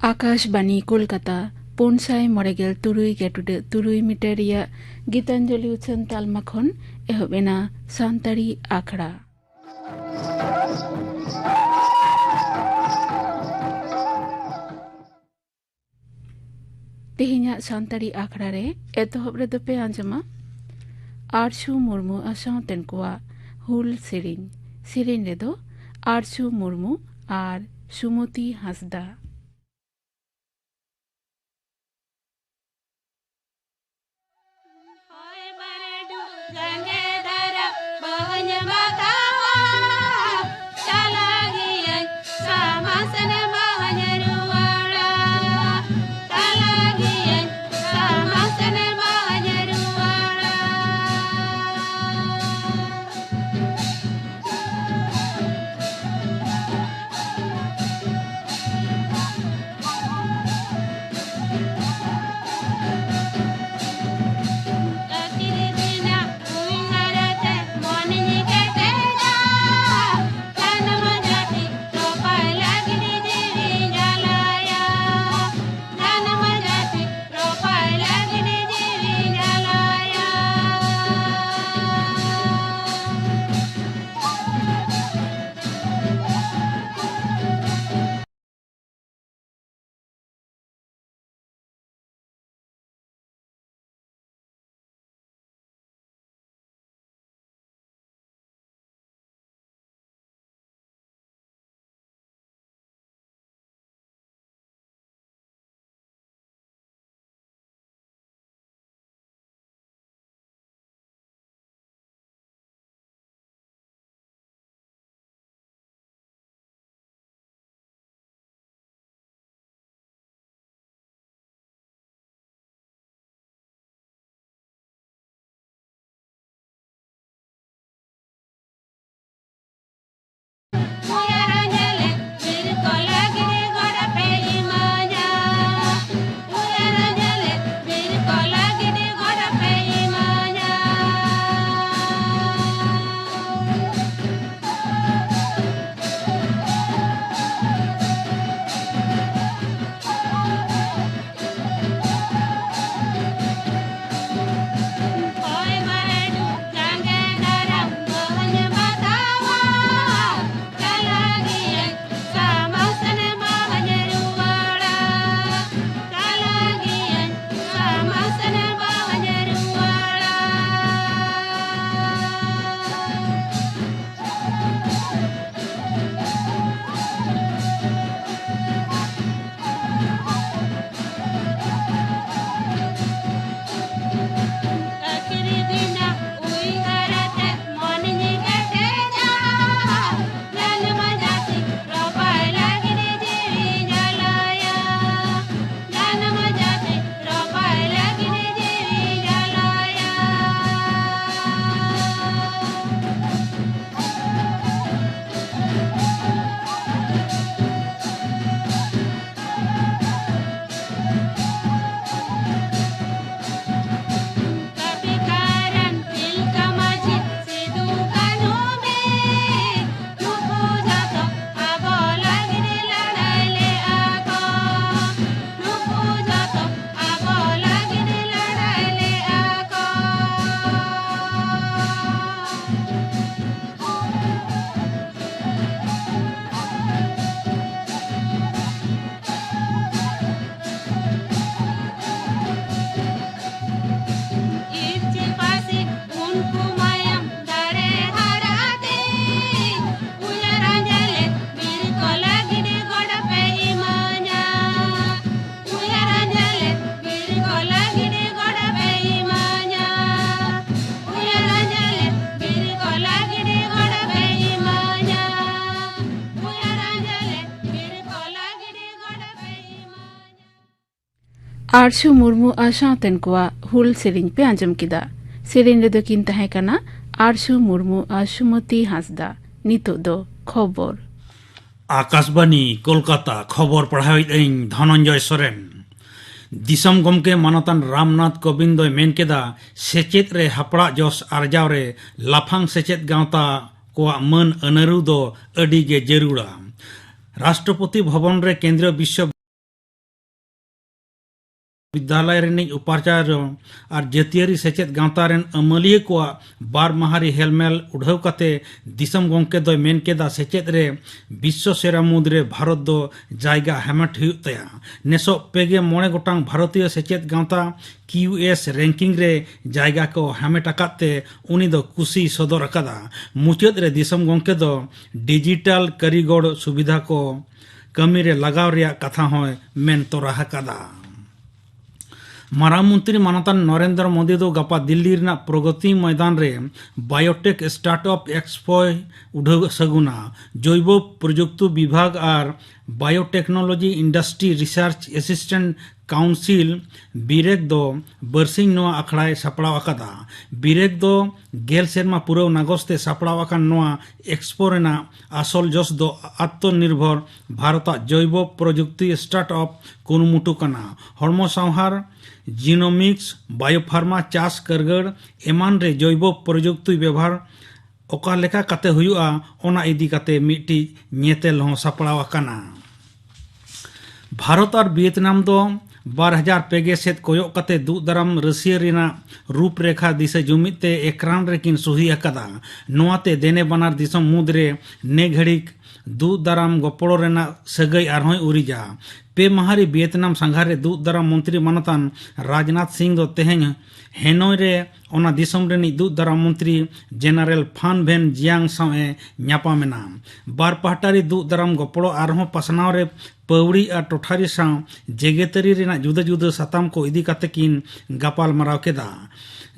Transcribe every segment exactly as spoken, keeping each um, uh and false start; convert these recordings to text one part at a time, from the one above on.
ᱟᱠᱟᱥᱵᱟᱱᱤ ᱠᱳᱞᱠᱟᱛᱟ, ᱯᱩᱱ ᱥᱟᱭ ᱢᱚᱬᱮ ᱜᱮᱞ ᱛᱩᱨᱩᱭ ᱜᱮᱴᱩᱰᱟᱹᱜ ᱛᱩᱨᱩᱭ ᱢᱤᱴᱟᱨ ᱨᱮᱭᱟᱜ ᱜᱤᱛᱟᱧᱡᱚᱞᱤ ᱩᱪᱷᱟᱹᱱ ᱛᱟᱞᱢᱟ ᱠᱷᱚᱱ ᱮᱦᱚᱵ ᱮᱱᱟ ᱥᱟᱱᱛᱟᱲᱤ ᱟᱠᱷᱲᱟ᱾ ᱛᱮᱦᱮᱧᱟᱜ ᱥᱟᱱᱛᱟᱲᱤ ᱟᱠᱷᱲᱟ ᱨᱮ ᱮᱛᱚᱦᱚᱵ ᱨᱮᱫᱚ ᱯᱮ ᱟᱸᱡᱚᱢᱟ ᱟᱨᱥᱩ ᱢᱩᱨᱢᱩ ᱟᱨ ᱥᱟᱶᱛᱮᱱ ᱠᱚᱣᱟᱜ ᱦᱩᱞ ᱥᱮᱨᱮᱧ᱾ ᱥᱮᱨᱮᱧ ᱨᱮᱫᱚ ᱟᱨᱥᱩ ᱢᱩᱨᱢᱩ ᱟᱨ ᱥᱩᱢᱚᱛᱤ ᱦᱟᱸᱥᱫᱟ᱾ ᱦᱚᱭ ᱵᱟᱹᱨᱰᱩ ᱡᱟᱸᱜᱮ ᱫᱷᱟᱨᱟ ᱵᱟᱹᱧ ᱵᱟᱛᱟᱣᱟ, ᱪᱟᱞᱟᱜ ᱜᱤᱭᱟᱹᱧ ᱥᱟᱢᱟᱥᱮᱱ ᱵᱟᱹᱧ ᱨᱩᱣᱟᱹᱲᱟ, ᱪᱟᱞᱟᱜ ᱜᱤᱭᱟᱹᱧ ᱥᱟᱢᱟᱥᱮᱱ ᱵᱟᱹᱧ ᱨᱩᱣᱟᱹᱲᱟ᱾ ᱟᱨᱥᱩ ᱢᱩᱨᱢᱩ ᱟᱨ ᱥᱟᱶᱛᱮᱱ ᱠᱚᱣᱟᱜ ᱦᱩᱞ ᱥᱮᱨᱮᱧ ᱯᱮ ᱟᱸᱡᱚᱢ ᱠᱮᱫᱟ᱾ ᱥᱮᱨᱮᱧ ᱨᱮᱫᱚ ᱠᱤᱱ ᱛᱟᱦᱮᱸ ᱠᱟᱱᱟ ᱟᱨᱥᱩ ᱢᱩᱨᱢᱩ ᱟᱨ ᱥᱩᱢᱚᱛᱤ ᱦᱟᱸᱥᱫᱟ᱾ ᱱᱤᱛᱚᱜ ᱫᱚ ᱠᱷᱚᱵᱚᱨ᱾ ᱟᱠᱟᱥᱵᱟᱱᱤ ᱠᱳᱞᱠᱟᱛᱟ, ᱠᱷᱚᱵᱚᱨ ᱯᱟᱲᱦᱟᱣᱮᱫ ᱟᱹᱧ ᱫᱷᱚᱱᱚᱱᱡᱚᱭ ᱥᱚᱨᱮᱱ᱾ ᱫᱤᱥᱚᱢ ᱜᱚᱢᱠᱮ ᱢᱟᱱᱚᱛᱟᱱ ᱨᱟᱢᱱᱟᱛᱷ ᱠᱳᱵᱤᱱᱫ ᱫᱚᱭ ᱢᱮᱱ ᱠᱮᱫᱟ, ᱥᱮᱪᱮᱫ ᱨᱮ ᱦᱟᱯᱲᱟᱜ ᱡᱚᱥ ᱟᱨᱡᱟᱣ ᱨᱮ ᱞᱟᱯᱷᱟᱝ ᱥᱮᱪᱮᱫ ᱜᱟᱶᱛᱟ ᱠᱚᱣᱟᱜ ᱢᱟᱹᱱ ᱟᱹᱱᱟᱹᱨᱩ ᱫᱚ ᱟᱹᱰᱤ ᱜᱮ ᱡᱟᱹᱨᱩᱲᱟ᱾ ᱨᱟᱥᱴᱨᱚᱯᱚᱛᱤ ᱵᱷᱚᱵᱚᱱ ᱨᱮ ᱠᱮᱱᱫᱨᱤᱭᱚ ᱵᱤᱥᱥᱚ ᱵᱤᱫᱽᱫᱟᱞᱚᱭ ᱨᱤᱱᱤᱡ ᱩᱯᱟᱪᱟᱨᱭᱚ ᱟᱨ ᱡᱟᱹᱛᱤᱭᱟᱹᱨᱤ ᱥᱮᱪᱮᱫ ᱜᱟᱶᱛᱟ ᱨᱮᱱ ᱟᱹᱢᱟᱹᱞᱤᱭᱟᱹ ᱠᱚᱣᱟᱜ ᱵᱟᱨ ᱢᱟᱦᱟᱨᱤ ᱦᱮᱞᱢᱮᱞ ᱩᱰᱷᱟᱹᱣ ᱠᱟᱛᱮ ᱫᱤᱥᱚᱢ ᱜᱚᱢᱠᱮ ᱫᱚᱭ ᱢᱮᱱ ᱠᱮᱫᱟ, ᱥᱮᱪᱮᱫ ᱨᱮ ᱵᱤᱥᱥᱚ ᱥᱮᱨᱟ ᱢᱩᱫᱽᱨᱮ ᱵᱷᱟᱨᱚᱛ ᱫᱚ ᱡᱟᱭᱜᱟ ᱦᱟᱢᱮᱴ ᱦᱩᱭᱩᱜ ᱛᱟᱭᱟ᱾ ᱱᱮᱥᱚᱜ ᱯᱮ ᱜᱮ ᱢᱚᱬᱮ ᱜᱚᱴᱟᱝ ᱵᱷᱟᱨᱚᱛᱤᱭᱚ ᱥᱮᱪᱮᱫ ᱜᱟᱶᱛᱟ ᱠᱤᱭᱩ ᱮᱥ ᱨᱮᱝᱠᱤᱝ ᱨᱮ ᱡᱟᱭᱜᱟ ᱠᱚ ᱦᱟᱢᱮᱴ ᱟᱠᱟᱫ ᱛᱮ ᱩᱱᱤ ᱫᱚ ᱠᱩᱥᱤᱭ ᱥᱚᱫᱚᱨ ᱟᱠᱟᱫᱟ᱾ ᱢᱩᱪᱟᱹᱫ ᱨᱮ ᱫᱤᱥᱚᱢ ᱜᱚᱢᱠᱮ ᱫᱚ ᱰᱤᱡᱤᱴᱟᱞ ᱠᱟᱹᱨᱤᱜᱚᱲ ᱥᱩᱵᱤᱫᱷᱟ ᱠᱚ ᱠᱟᱹᱢᱤ ᱨᱮ ᱞᱟᱜᱟᱣ ᱨᱮᱭᱟᱜ ᱠᱟᱛᱷᱟ ᱦᱚᱸᱭ ᱢᱮᱱ ᱛᱚᱨᱟ ᱟᱠᱟᱫᱟ᱾ ᱢᱟᱨᱟᱝ ᱢᱚᱱᱛᱨᱤ ᱢᱟᱱᱚᱛᱟᱱ ᱱᱚᱨᱮᱱᱫᱨᱚ ᱢᱳᱫᱤ ᱫᱚ ᱜᱟᱯᱟ ᱫᱤᱞᱞᱤ ᱨᱮᱱᱟᱜ ᱯᱨᱚᱜᱚᱛᱤ ᱢᱚᱭᱫᱟᱱ ᱨᱮ ᱵᱟᱭᱳᱴᱮᱠ ᱥᱴᱟᱨᱴᱟᱯ ᱮᱠᱥᱯᱳᱭ ᱩᱰᱷᱟᱹᱣ ᱥᱟᱹᱜᱩᱱᱟ᱾ ᱡᱚᱭᱵᱚ ᱯᱨᱚᱡᱩᱠᱛᱩ ᱵᱤᱵᱷᱟᱜᱽ ᱟᱨ ᱵᱟᱭᱳᱴᱮᱠᱱᱳᱞᱚᱡᱤ ᱤᱱᱰᱟᱥᱴᱨᱤ ᱨᱤᱥᱟᱨᱪ ᱮᱥᱤᱥᱴᱮᱱᱴ ᱠᱟᱣᱩᱱᱥᱤᱞ, ᱵᱤᱨᱮᱠ ᱫᱚ ᱵᱟᱹᱨᱥᱤᱧ ᱱᱚᱣᱟ ᱟᱠᱷᱲᱟᱭ ᱥᱟᱯᱲᱟᱣ ᱟᱠᱟᱫᱟ᱾ ᱵᱤᱨᱮᱠ ᱫᱚ ᱜᱮᱞ ᱥᱮᱨᱢᱟ ᱯᱩᱨᱟᱹᱣ ᱱᱟᱜᱚᱥ ᱛᱮ ᱥᱟᱯᱲᱟᱣ ᱟᱠᱟᱱ ᱱᱚᱣᱟ ᱮᱠᱥᱯᱳ ᱨᱮᱱᱟᱜ ᱟᱥᱚᱞ ᱡᱚᱥ ᱫᱚ ᱟᱛᱢᱚᱱᱤᱨᱵᱷᱚᱨ ᱵᱷᱟᱨᱚᱛ ᱟᱜ ᱡᱚᱭᱵᱚ ᱯᱨᱚᱡᱩᱠᱛᱤ ᱥᱴᱟᱨᱴᱟᱯ ᱠᱩᱨᱩᱢᱩᱴᱩ ᱠᱟᱱᱟ᱾ ᱦᱚᱲᱢᱚ ᱥᱟᱶᱦᱟᱨ, ᱡᱤᱱᱳᱢᱤᱠᱥ, ᱵᱟᱭᱳᱯᱷᱟᱨᱢᱟ, ᱪᱟᱥ ᱠᱟᱹᱨᱜᱟᱹᱲ ᱮᱢᱟᱱ ᱨᱮ ᱡᱚᱭᱵᱚ ᱯᱨᱚᱡᱩᱠᱛᱤ ᱵᱮᱵᱷᱟᱨ ᱚᱠᱟ ᱞᱮᱠᱟ ᱠᱟᱛᱮ ᱦᱩᱭᱩᱜᱼᱟ, ᱚᱱᱟ ᱤᱫᱤ ᱠᱟᱛᱮ ᱢᱤᱫᱴᱤᱡ ᱧᱮᱛᱮᱞ ᱦᱚᱸ ᱥᱟᱯᱲᱟᱣ ᱟᱠᱟᱱᱟ᱾ ᱵᱷᱟᱨᱚᱛ ᱟᱨ ᱵᱷᱤᱭᱮᱛᱱᱟᱢ ᱫᱚ ᱵᱟᱨ ᱦᱟᱡᱟᱨ ᱯᱮ ᱜᱮ ᱥᱮᱫ ᱠᱚᱭᱚᱜ ᱠᱟᱛᱮ ᱫᱩᱜ ᱫᱟᱨᱟᱢ ᱨᱟᱹᱥᱤᱭᱟᱹ ᱨᱮᱱᱟᱜ ᱨᱩᱯᱨᱮᱠᱷᱟ ᱫᱤᱥᱟᱹ ᱡᱩᱢᱤᱫ ᱛᱮ ᱮᱠᱨᱟᱱ ᱨᱮᱠᱤᱱ ᱥᱩᱦᱤ ᱟᱠᱟᱫᱟ᱾ ᱱᱚᱣᱟᱛᱮ ᱫᱮᱱᱮ ᱵᱟᱱᱟᱨ ᱫᱤᱥᱚᱢ ᱢᱩᱫᱽᱨᱮ ᱱᱮ ᱜᱷᱟᱹᱲᱤᱠ ᱫᱩᱜ ᱫᱟᱨᱟᱢ ᱜᱚᱯᱚᱲᱚ ᱨᱮᱱᱟᱜ ᱥᱟᱹᱜᱟᱹᱭ ᱟᱨᱦᱚᱸᱭ ᱩᱨᱤᱡᱟ᱾ ᱯᱮ ᱢᱟᱦᱟᱨᱤ ᱵᱷᱤᱭᱮᱛᱱᱟᱢ ᱥᱟᱸᱜᱷᱟᱨ ᱨᱮ ᱫᱩᱜ ᱫᱟᱨᱟᱢ ᱢᱚᱱᱛᱨᱤ ᱢᱟᱱᱚᱛᱟᱱ ᱨᱟᱡᱽᱱᱟᱛᱷ ᱥᱤᱝ ᱫᱚ ᱛᱮᱦᱮᱧ ᱦᱮᱱᱚᱭ ᱨᱮ ᱚᱱᱟ ᱫᱤᱥᱚᱢ ᱨᱤᱱᱤᱡ ᱫᱩᱜ ᱫᱟᱨᱟᱢ ᱢᱚᱱᱛᱨᱤ ᱡᱮᱱᱟᱨᱮᱞ ᱯᱷᱟᱱ ᱵᱷᱮᱱ ᱡᱤᱭᱟᱝ ᱥᱟᱶ ᱮ ᱧᱟᱯᱟᱢ ᱮᱱᱟ᱾ ᱵᱟᱨ ᱯᱟᱦᱴᱟ ᱨᱤ ᱫᱩᱜ ᱫᱟᱨᱟᱢ ᱜᱚᱯᱚᱲᱚ ᱟᱨᱦᱚᱸ ᱯᱟᱥᱱᱟᱣ ᱨᱮ ᱯᱟᱹᱣᱲᱤ ᱟᱨ ᱴᱚᱴᱷᱟᱨᱤ ᱥᱟᱶ ᱡᱮᱜᱮᱛᱟᱹᱨᱤ ᱨᱮᱱᱟᱜ ᱡᱩᱫᱟᱹ ᱡᱩᱫᱟᱹ ᱥᱟᱛᱟᱢ ᱠᱚ ᱤᱫᱤ ᱠᱟᱛᱮ ᱠᱤᱱ ᱜᱟᱯᱟᱞᱢᱟᱨᱟᱣ ᱠᱮᱫᱟ᱾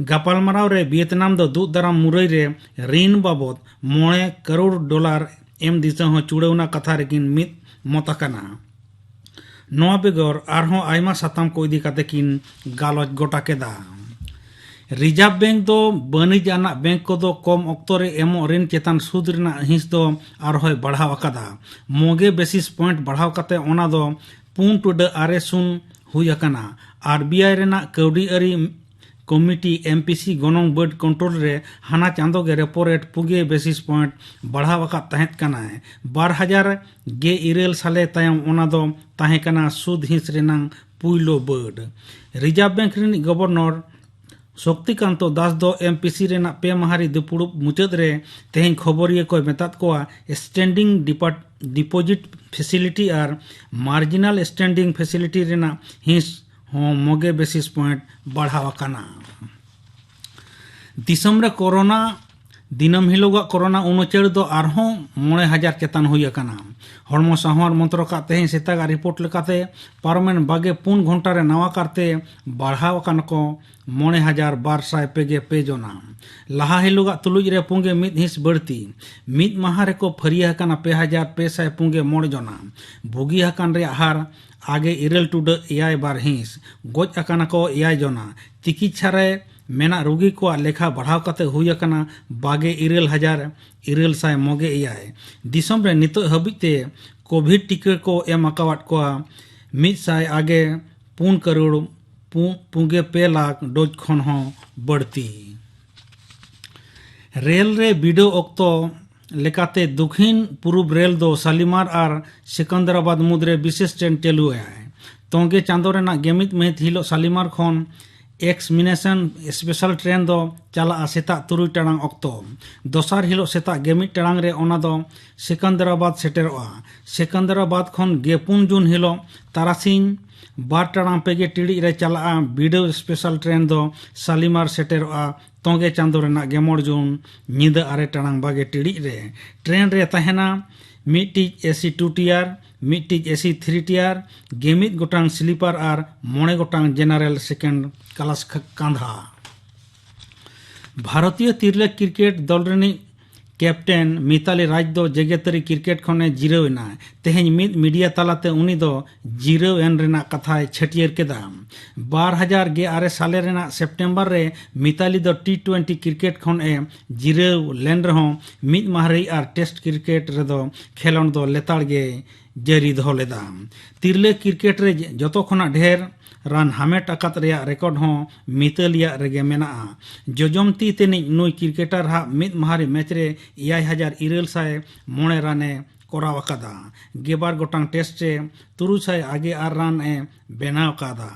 ᱜᱟᱯᱟᱞᱢᱟᱨᱟᱣ ᱨᱮ ᱵᱷᱤᱭᱮᱛᱱᱟᱢ ᱫᱚ ᱫᱩᱜ ᱫᱟᱨᱟᱢ ᱢᱩᱨᱟᱹᱭ ᱨᱮ ᱨᱤᱱ ᱵᱟᱵᱚᱫ ᱢᱚᱬᱮ ᱠᱟᱨᱳᱲ ᱰᱚᱞᱟᱨ ᱮᱢ ᱫᱤᱥᱟᱹ ᱦᱚᱸ ᱪᱩᱲᱟᱹᱣᱱᱟ ᱠᱟᱛᱷᱟ ᱨᱮᱠᱤᱱ ᱢᱤᱫ ᱢᱚᱛ ᱟᱠᱟᱱᱟ᱾ ᱱᱚᱣᱟ ᱵᱮᱜᱚᱨ ᱟᱨᱦᱚᱸ ᱟᱭᱢᱟ ᱥᱟᱛᱟᱢ ᱠᱚ ᱤᱫᱤ ᱠᱟᱛᱮ ᱠᱤᱱ ᱜᱟᱞᱚᱪ ᱜᱚᱴᱟ ᱠᱮᱫᱟ᱾ ᱨᱤᱡᱟᱨᱵᱷ ᱵᱮᱝᱠ ᱫᱚ ᱵᱟᱹᱱᱤᱡᱽ ᱟᱱᱟᱜ ᱵᱮᱝᱠ ᱠᱚᱫᱚ ᱠᱚᱢ ᱚᱠᱛᱚ ᱨᱮ ᱮᱢᱚᱜ ᱨᱤᱱ ᱪᱮᱛᱟᱱ ᱥᱩᱫ ᱨᱮᱱᱟᱜ ᱦᱤᱸᱥ ᱫᱚ ᱟᱨᱦᱚᱸᱭ ᱵᱟᱲᱦᱟᱣ ᱟᱠᱟᱫᱟ᱾ ᱢᱚᱜᱮ ᱵᱮᱥᱤᱥ ᱯᱚᱭᱮᱱᱴ ᱵᱟᱲᱦᱟᱣ ᱠᱟᱛᱮ ᱚᱱᱟ ᱫᱚ ᱯᱩᱱ ᱴᱩᱰᱟᱹ ᱟᱨᱮ ᱥᱩᱱ ᱦᱩᱭ ᱟᱠᱟᱱᱟ᱾ ᱟᱨ ᱵᱤ ᱟᱭ ᱨᱮᱱᱟᱜ ᱠᱟᱹᱣᱰᱤ ᱟᱹᱨᱤ ᱠᱚᱢᱤᱴᱤ, ᱮᱢ ᱯᱤ ᱥᱤ, ᱜᱚᱱᱚᱝ ᱵᱟᱹᱰ ᱠᱚᱱᱴᱨᱳᱞ ᱨᱮ ᱦᱟᱱᱟ ᱪᱟᱸᱫᱚ ᱜᱮ ᱨᱮᱯᱳ ᱨᱮᱴ ᱯᱩᱜᱮ ᱵᱮᱥᱤᱥ ᱯᱚᱭᱮᱱᱴ ᱵᱟᱲᱦᱟᱣ ᱟᱠᱟᱫ ᱛᱟᱦᱮᱸᱫ ᱠᱟᱱᱟᱭ᱾ ᱵᱟᱨ ᱦᱟᱡᱟᱨ ᱜᱮ ᱤᱨᱟᱹᱞ ᱥᱟᱞᱮ ᱛᱟᱭᱚᱢ ᱚᱱᱟ ᱫᱚ ᱛᱟᱦᱮᱸ ᱠᱟᱱᱟ ᱥᱩᱫ ᱦᱤᱸᱥ ᱨᱮᱱᱟᱝ ᱯᱩᱭᱞᱩ ᱵᱟᱹᱰ᱾ ᱨᱤᱡᱟᱨᱵᱷ ᱵᱮᱝᱠ ᱨᱤᱱᱤᱡ ᱜᱚᱵᱷᱚᱨᱱᱚᱨ ᱥᱚᱠᱛᱤᱠᱟᱱᱛᱚ ᱫᱟᱥ ᱫᱚ ᱮᱢ ᱯᱤ ᱥᱤ ᱨᱮᱱᱟᱜ ᱯᱮ ᱢᱟᱦᱟ ᱨᱤ ᱫᱩᱯᱩᱲᱩᱵ ᱢᱩᱪᱟᱹᱫ ᱨᱮ ᱛᱮᱦᱮᱧ ᱠᱷᱚᱵᱚᱨᱤᱭᱟᱹ ᱠᱚᱭ ᱢᱮᱛᱟᱫ ᱠᱚᱣᱟ, ᱥᱴᱮᱱᱰᱤᱝ ᱰᱤᱯᱟᱴ-, ᱰᱤᱯᱚᱡᱤᱴ ᱯᱷᱮᱥᱤᱞᱤᱴᱤ ᱟᱨ ᱢᱟᱨᱡᱤᱱᱟᱞ ᱥᱴᱮᱱᱰᱤᱝ ᱯᱷᱮᱥᱤᱞᱤᱴᱤ ᱨᱮᱱᱟᱜ ᱦᱤᱸᱥ ᱦᱚᱸ ᱢᱚᱜᱮ ᱵᱮᱥᱤᱥ ᱯᱚᱭᱮᱱᱴ ᱵᱟᱲᱦᱟᱣ ᱟᱠᱟᱱᱟ᱾ ᱫᱤᱥᱚᱢ ᱨᱮ ᱠᱳᱨᱳᱱᱟ, ᱫᱤᱱᱟᱹᱢ ᱦᱤᱞᱳᱜᱟᱜ ᱠᱳᱨᱳᱱᱟ ᱩᱱᱩᱪᱟᱹᱲ ᱫᱚ ᱟᱨᱦᱚᱸ ᱢᱚᱬᱮ ᱦᱟᱡᱟᱨ ᱪᱮᱛᱟᱱ ᱦᱩᱭ ᱟᱠᱟᱱᱟ᱾ ᱦᱚᱲᱢᱚ ᱥᱟᱶᱟᱨ ᱢᱚᱱᱛᱨᱚᱠᱟᱜ ᱛᱮᱦᱮᱧ ᱥᱮᱛᱟᱜᱟᱜ ᱨᱤᱯᱳᱨᱴ ᱞᱮᱠᱟᱛᱮ ᱯᱟᱨᱚᱢᱮᱱ ᱵᱟᱜᱮ ᱯᱩᱱ ᱜᱷᱚᱱᱴᱟ ᱨᱮ ᱱᱟᱣᱟ ᱠᱟᱨᱛᱮ ᱵᱟᱲᱦᱟᱣ ᱟᱠᱟᱱᱟ ᱠᱚ ᱢᱚᱬᱮ ᱦᱟᱡᱟᱨ ᱵᱟᱨ ᱥᱟᱭ ᱯᱮ ᱜᱮ ᱯᱮ ᱡᱚᱱᱟ᱾ ᱞᱟᱦᱟ ᱦᱤᱞᱳᱜᱟᱜ ᱛᱩᱞᱩᱡ ᱨᱮ ᱯᱩᱸᱜᱮ ᱢᱤᱫ ᱦᱤᱸᱥ ᱵᱟᱹᱲᱛᱤ᱾ ᱢᱤᱫ ᱢᱟᱦᱟ ᱨᱮᱠᱚ ᱯᱷᱟᱹᱨᱤᱭᱟᱹ ᱟᱠᱟᱱᱟ ᱯᱮ ᱦᱟᱡᱟᱨ ᱯᱮ ᱥᱟᱭ ᱯᱩᱸᱜᱮ ᱢᱚᱬᱮ ᱡᱚᱱᱟ᱾ ᱵᱩᱜᱤ ᱟᱠᱟᱱ ᱨᱮᱭᱟᱜ ᱦᱟᱨ ᱟᱜᱮ ᱤᱨᱟᱹᱞ ᱴᱩᱰᱟᱹᱜ ᱮᱭᱟᱭ ᱵᱟᱨ ᱦᱤᱸᱥ᱾ ᱜᱚᱡ ᱟᱠᱟᱱᱟ ᱠᱚ ᱮᱭᱟᱭ ᱡᱚᱱᱟ᱾ ᱛᱤᱠᱤᱪᱷᱟ ᱨᱮ ᱢᱮᱱᱟᱜ ᱨᱩᱜᱤ ᱠᱚᱣᱟᱜ ᱞᱮᱠᱷᱟ ᱵᱟᱲᱦᱟᱣ ᱠᱟᱛᱮ ᱦᱩᱭ ᱟᱠᱟᱱᱟ ᱵᱟᱜᱮ ᱤᱨᱟᱹᱞ ᱦᱟᱡᱟᱨ ᱤᱨᱟᱹᱞ ᱥᱟᱭ ᱢᱚᱜᱮ ᱮᱭᱟᱭ᱾ ᱫᱤᱥᱚᱢ ᱨᱮ ᱱᱤᱛᱚᱜ ᱦᱟᱹᱵᱤᱡ ᱛᱮ ᱠᱳᱵᱷᱤᱰ ᱴᱤᱠᱟᱹ ᱠᱚ ᱮᱢ ᱟᱠᱟᱣᱟᱫ ᱠᱚᱣᱟ ᱢᱤᱫ ᱥᱟᱭ ᱟᱜᱮ ᱯᱩᱱ ᱠᱟᱨᱳᱲ ᱯᱩ-, ᱯᱩᱜᱮ ᱯᱮ ᱞᱟᱠᱷ ᱰᱳᱡᱽ ᱠᱷᱚᱱ ᱦᱚᱸ ᱵᱟᱹᱲᱛᱤ᱾ ᱨᱮᱞ ᱨᱮ ᱵᱤᱰᱟᱹᱣ ᱚᱠᱛᱚ ᱞᱮᱠᱟᱛᱮ ᱫᱚᱠᱷᱤᱱ ᱯᱩᱨᱩᱵ ᱨᱮᱞ ᱫᱚ ᱥᱟᱞᱤᱢᱟᱨ ᱟᱨ ᱥᱮᱠᱚᱱᱫᱨᱟᱵᱟᱫᱽ ᱢᱩᱫᱽᱨᱮ ᱵᱤᱥᱮᱥ ᱴᱨᱮᱱ ᱪᱟᱹᱞᱩ ᱟᱭ᱾ ᱛᱚᱸᱜᱮ ᱪᱟᱸᱫᱚ ᱨᱮᱱᱟᱜ ᱜᱮᱢᱤᱫ ᱢᱟᱹᱦᱤᱛ ᱦᱤᱞᱳᱜ ᱥᱟᱞᱤᱢᱟᱨ ᱠᱷᱚᱱ ᱮᱠᱥᱢᱤᱱᱮᱥᱚᱱ ᱥᱯᱮᱥᱟᱞ ᱴᱨᱮᱱ ᱫᱚ ᱪᱟᱞᱟᱜᱼᱟ ᱥᱮᱛᱟᱜ ᱛᱩᱨᱩᱭ ᱴᱟᱲᱟᱝ ᱚᱠᱛᱚ᱾ ᱫᱚᱥᱟᱨ ᱦᱤᱞᱳᱜ ᱥᱮᱛᱟᱜ ᱜᱮᱢᱤᱫ ᱴᱟᱲᱟᱝ ᱨᱮ ᱚᱱᱟ ᱫᱚ ᱥᱮᱠᱚᱱᱫᱨᱟᱵᱟᱫᱽ ᱥᱮᱴᱮᱨᱚᱜᱼᱟ᱾ ᱥᱮᱠᱚᱱᱫᱨᱟᱵᱟᱫᱽ ᱠᱷᱚᱱ ᱜᱮ ᱯᱩᱱ ᱡᱩᱱ ᱦᱤᱞᱳᱜ ᱛᱟᱨᱟᱥᱤᱧ ᱵᱟᱨ ᱴᱟᱲᱟᱝ ᱯᱮ ᱜᱮ ᱴᱤᱲᱤᱡ ᱨᱮ ᱪᱟᱞᱟᱜᱼᱟ᱾ ᱵᱤᱰᱟᱹᱣ ᱥᱯᱮᱥᱟᱞ ᱴᱨᱮᱱ ᱫᱚ ᱥᱟᱞᱤᱢᱟᱨ ᱥᱮᱴᱮᱨᱚᱜᱼᱟ ᱛᱚᱸᱜᱮ ᱪᱟᱸᱫᱚ ᱨᱮᱱᱟᱜ ᱜᱮ ᱢᱚᱬ ᱡᱩᱱ ᱧᱤᱫᱟᱹ ᱟᱨᱮ ᱴᱟᱲᱟᱝ ᱵᱟᱜᱮ ᱴᱤᱲᱤᱡ ᱨᱮ᱾ ᱴᱨᱮᱱ ᱨᱮ ᱛᱟᱦᱮᱱᱟ ᱢᱤᱫᱴᱤᱡ ᱮ ᱥᱤ ᱴᱩ ᱴᱤᱭᱟᱨ, ᱢᱤᱫᱴᱤᱡ ᱮ ᱥᱤ ᱛᱷᱨᱤ ᱴᱤᱭᱟᱨ, ᱜᱮᱢᱤᱫ ᱜᱚᱴᱟᱝ ᱥᱞᱤᱯᱟᱨ ᱟᱨ ᱢᱚᱬᱮ ᱜᱚᱴᱟᱝ ᱡᱮᱱᱟᱨᱮᱞ ᱥᱮᱠᱮᱱᱰ ᱠᱞᱟᱥ ᱠᱷ-, ᱠᱟᱸᱫᱷᱟ᱾ ᱵᱷᱟᱨᱚᱛᱤᱭᱚ ᱛᱤᱨᱞᱟᱹ ᱠᱨᱤᱠᱮᱴ ᱫᱚᱞ ᱨᱤᱱᱤᱡ ᱠᱮᱯᱴᱮᱱ ᱢᱤᱛᱟᱞᱤ ᱨᱟᱡᱽ ᱫᱚ ᱡᱮᱜᱮᱛᱟᱹᱨᱤ ᱠᱨᱤᱠᱮᱴ ᱠᱷᱚᱱᱮ ᱡᱤᱨᱟᱹᱣ ᱮᱱᱟ᱾ ᱛᱮᱦᱮᱧ ᱢᱤᱫ ᱢᱤᱰᱤᱭᱟ ᱛᱟᱞᱟᱛᱮ ᱩᱱᱤ ᱫᱚ ᱡᱤᱨᱟᱹᱣ ᱮᱱ ᱨᱮᱱᱟᱜ ᱠᱟᱛᱷᱟᱭ ᱪᱷᱟᱹᱴᱭᱟᱹᱨ ᱠᱮᱫᱟ᱾ ᱵᱟᱨ ᱦᱟᱡᱟᱨ ᱜᱮ ᱟᱨᱮ ᱥᱟᱞᱮ ᱨᱮᱱᱟᱜ ᱥᱮᱯᱴᱮᱢᱵᱚᱨ ᱨᱮ ᱢᱤᱛᱟᱞᱤ ᱫᱚ ᱴᱤ ᱴᱩᱭᱮᱱᱴᱤ ᱠᱨᱤᱠᱮᱴ ᱠᱷᱚᱱ ᱮ ᱡᱤᱨᱟᱹᱣ ᱞᱮᱱ ᱨᱮᱦᱚᱸ, ᱢᱤᱫ ᱢᱟᱦᱨᱤ ᱟᱨ ᱴᱮᱥᱴ ᱠᱨᱤᱠᱮᱴ ᱨᱮᱫᱚ ᱠᱷᱮᱞᱚᱸᱰ ᱫᱚ ᱞᱮᱛᱟᱲ ᱜᱮ ᱡᱟᱹᱨᱤ ᱫᱚᱦᱚ ᱞᱮᱫᱟ᱾ ᱛᱤᱨᱞᱟᱹ ᱠᱨᱤᱠᱮᱴ ᱨᱮ ᱡᱚᱛᱚ ᱠᱷᱚᱱᱟᱜ ᱰᱷᱮᱨ ᱨᱟᱱ ᱦᱟᱢᱮᱴ ᱟᱠᱟᱫ ᱨᱮᱭᱟᱜ ᱨᱮᱠᱚᱨᱰ ᱦᱚᱸ ᱢᱤᱛᱟᱹᱞᱤᱭᱟᱜ ᱨᱮᱜᱮ ᱢᱮᱱᱟᱜᱼᱟ᱾ ᱡᱚᱡᱚᱢ ᱛᱤ ᱛᱮᱱᱤᱡ ᱱᱩᱭ ᱠᱨᱤᱠᱮᱴᱟᱨ ᱦᱟᱜ ᱢᱤᱫ ᱢᱟᱦᱟᱨᱤ ᱢᱮᱪ ᱨᱮ ᱮᱭᱟᱭ ᱦᱟᱡᱟᱨ ᱤᱨᱟᱹᱞ ᱥᱟᱭ ᱢᱚᱬᱮ ᱨᱟᱱ ᱮ ᱠᱚᱨᱟᱣ ᱟᱠᱟᱫᱟ᱾ ᱜᱮᱵᱟᱨ ᱜᱚᱴᱟᱝ ᱴᱮᱥᱴ ᱨᱮ ᱛᱩᱨᱩᱭ ᱥᱟᱭ ᱟᱜᱮ ᱟᱨ ᱨᱟᱱ ᱮ ᱵᱮᱱᱟᱣ ᱟᱠᱟᱫᱟ᱾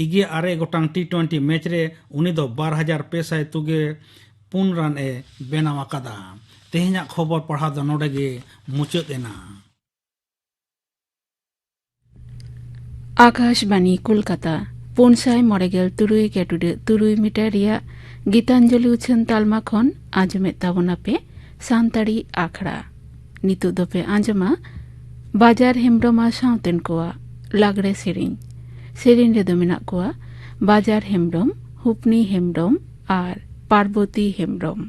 ᱤᱜᱮ ᱟᱨᱮ ᱜᱚᱴᱟᱝ ᱴᱤ ᱴᱩᱭᱮᱱᱴᱤ ᱢᱮᱪ ᱨᱮ ᱩᱱᱤ ᱫᱚ ᱵᱟᱨ ᱦᱟᱡᱟᱨ ᱯᱮ ᱥᱟᱭ ᱛᱩᱜᱮ ᱯᱩᱱ ᱨᱟᱱ ᱮ ᱵᱮᱱᱟᱣ ᱟᱠᱟᱫᱟ᱾ ᱛᱮᱦᱮᱧᱟᱜ ᱠᱷᱚᱵᱚᱨ ᱯᱟᱲᱦᱟᱣ ᱫᱚ ᱱᱚᱰᱮ ᱜᱮ ᱢᱩᱪᱟᱹᱫ ᱮᱱᱟ᱾ ᱟᱠᱟᱥᱵᱟᱱᱤ ᱠᱳᱞᱠᱟᱛᱟ, ᱯᱩᱱ ᱥᱟᱭ ᱢᱚᱬᱮ ᱜᱮᱞ ᱛᱩᱨᱩᱭ ᱜᱮᱴᱩᱰᱟᱹᱜ ᱛᱩᱨᱩᱭ ᱢᱤᱴᱟᱨ ᱨᱮᱭᱟᱜ ᱜᱤᱛᱟᱧᱡᱚᱞᱤ ᱩᱪᱷᱟᱹᱱ ᱛᱟᱞᱢᱟ ᱠᱷᱚᱱ ᱟᱸᱡᱚᱢᱮᱫ ᱛᱟᱵᱚᱱᱟᱯᱮ ᱥᱟᱱᱛᱟᱲᱤ ᱟᱠᱷᱲᱟ᱾ ᱱᱤᱛᱚᱜ ᱫᱚᱯᱮ ᱟᱸᱡᱚᱢᱟ ᱵᱟᱡᱟᱨ ᱦᱮᱢᱵᱽᱨᱚᱢ ᱟᱨ ᱥᱟᱶᱛᱮᱱ ᱠᱚᱣᱟᱜ ᱞᱟᱜᱽᱲᱮ ᱥᱮᱨᱮᱧ᱾ ᱥᱮᱨᱮᱧ ᱨᱮᱫᱚ ᱢᱮᱱᱟᱜ ᱠᱚᱣᱟ ᱵᱟᱡᱟᱨ ᱦᱮᱢᱵᱽᱨᱚᱢ, ᱦᱩᱯᱱᱤ ᱦᱮᱢᱵᱽᱨᱚᱢ ᱟᱨ ᱯᱟᱨᱵᱚᱛᱤ ᱦᱮᱢᱵᱽᱨᱚᱢ᱾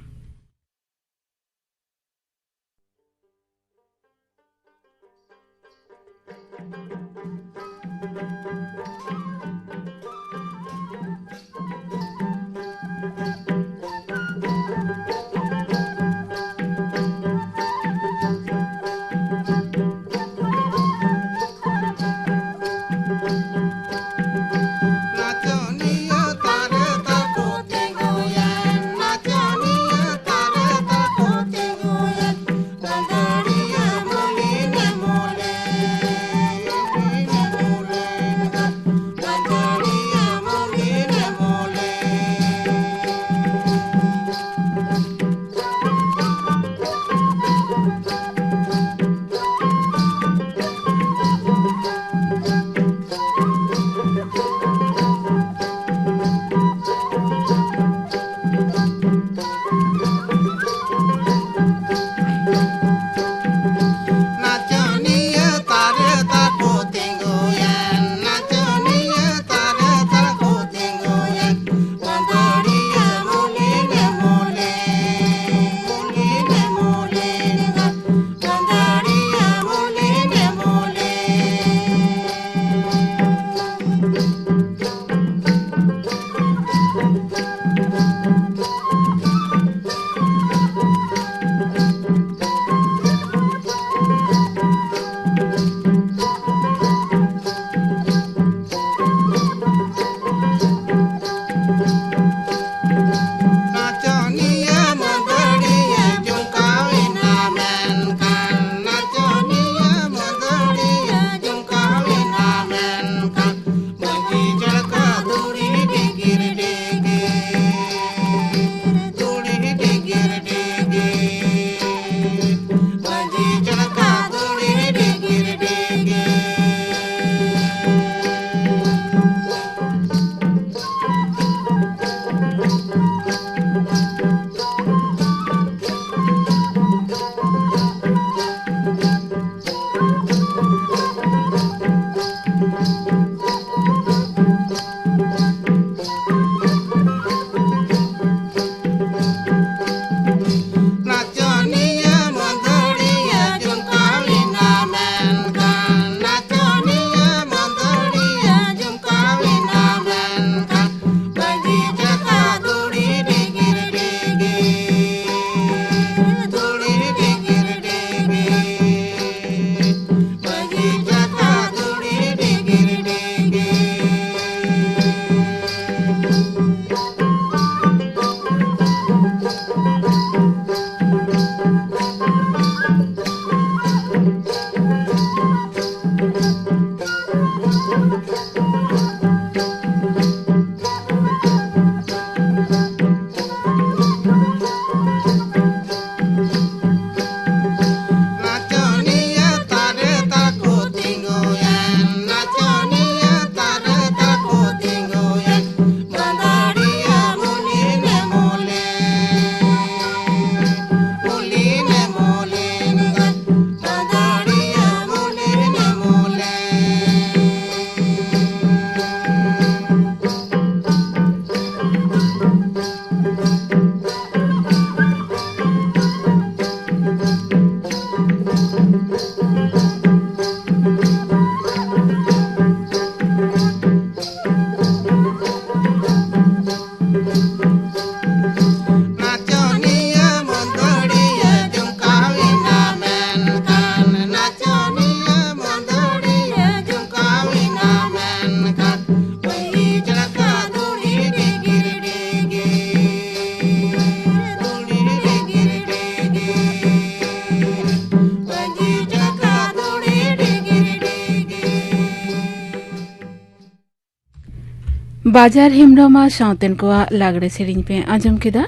ᱵᱟᱡᱟᱨ ᱦᱮᱢᱵᱽᱨᱚᱢ ᱟᱨ ᱥᱟᱶᱛᱮᱱ ᱠᱚᱣᱟᱜ ᱞᱟᱜᱽᱲᱮ ᱥᱮᱨᱮᱧ ᱯᱮ ᱟᱸᱡᱚᱢ ᱠᱮᱫᱟ᱾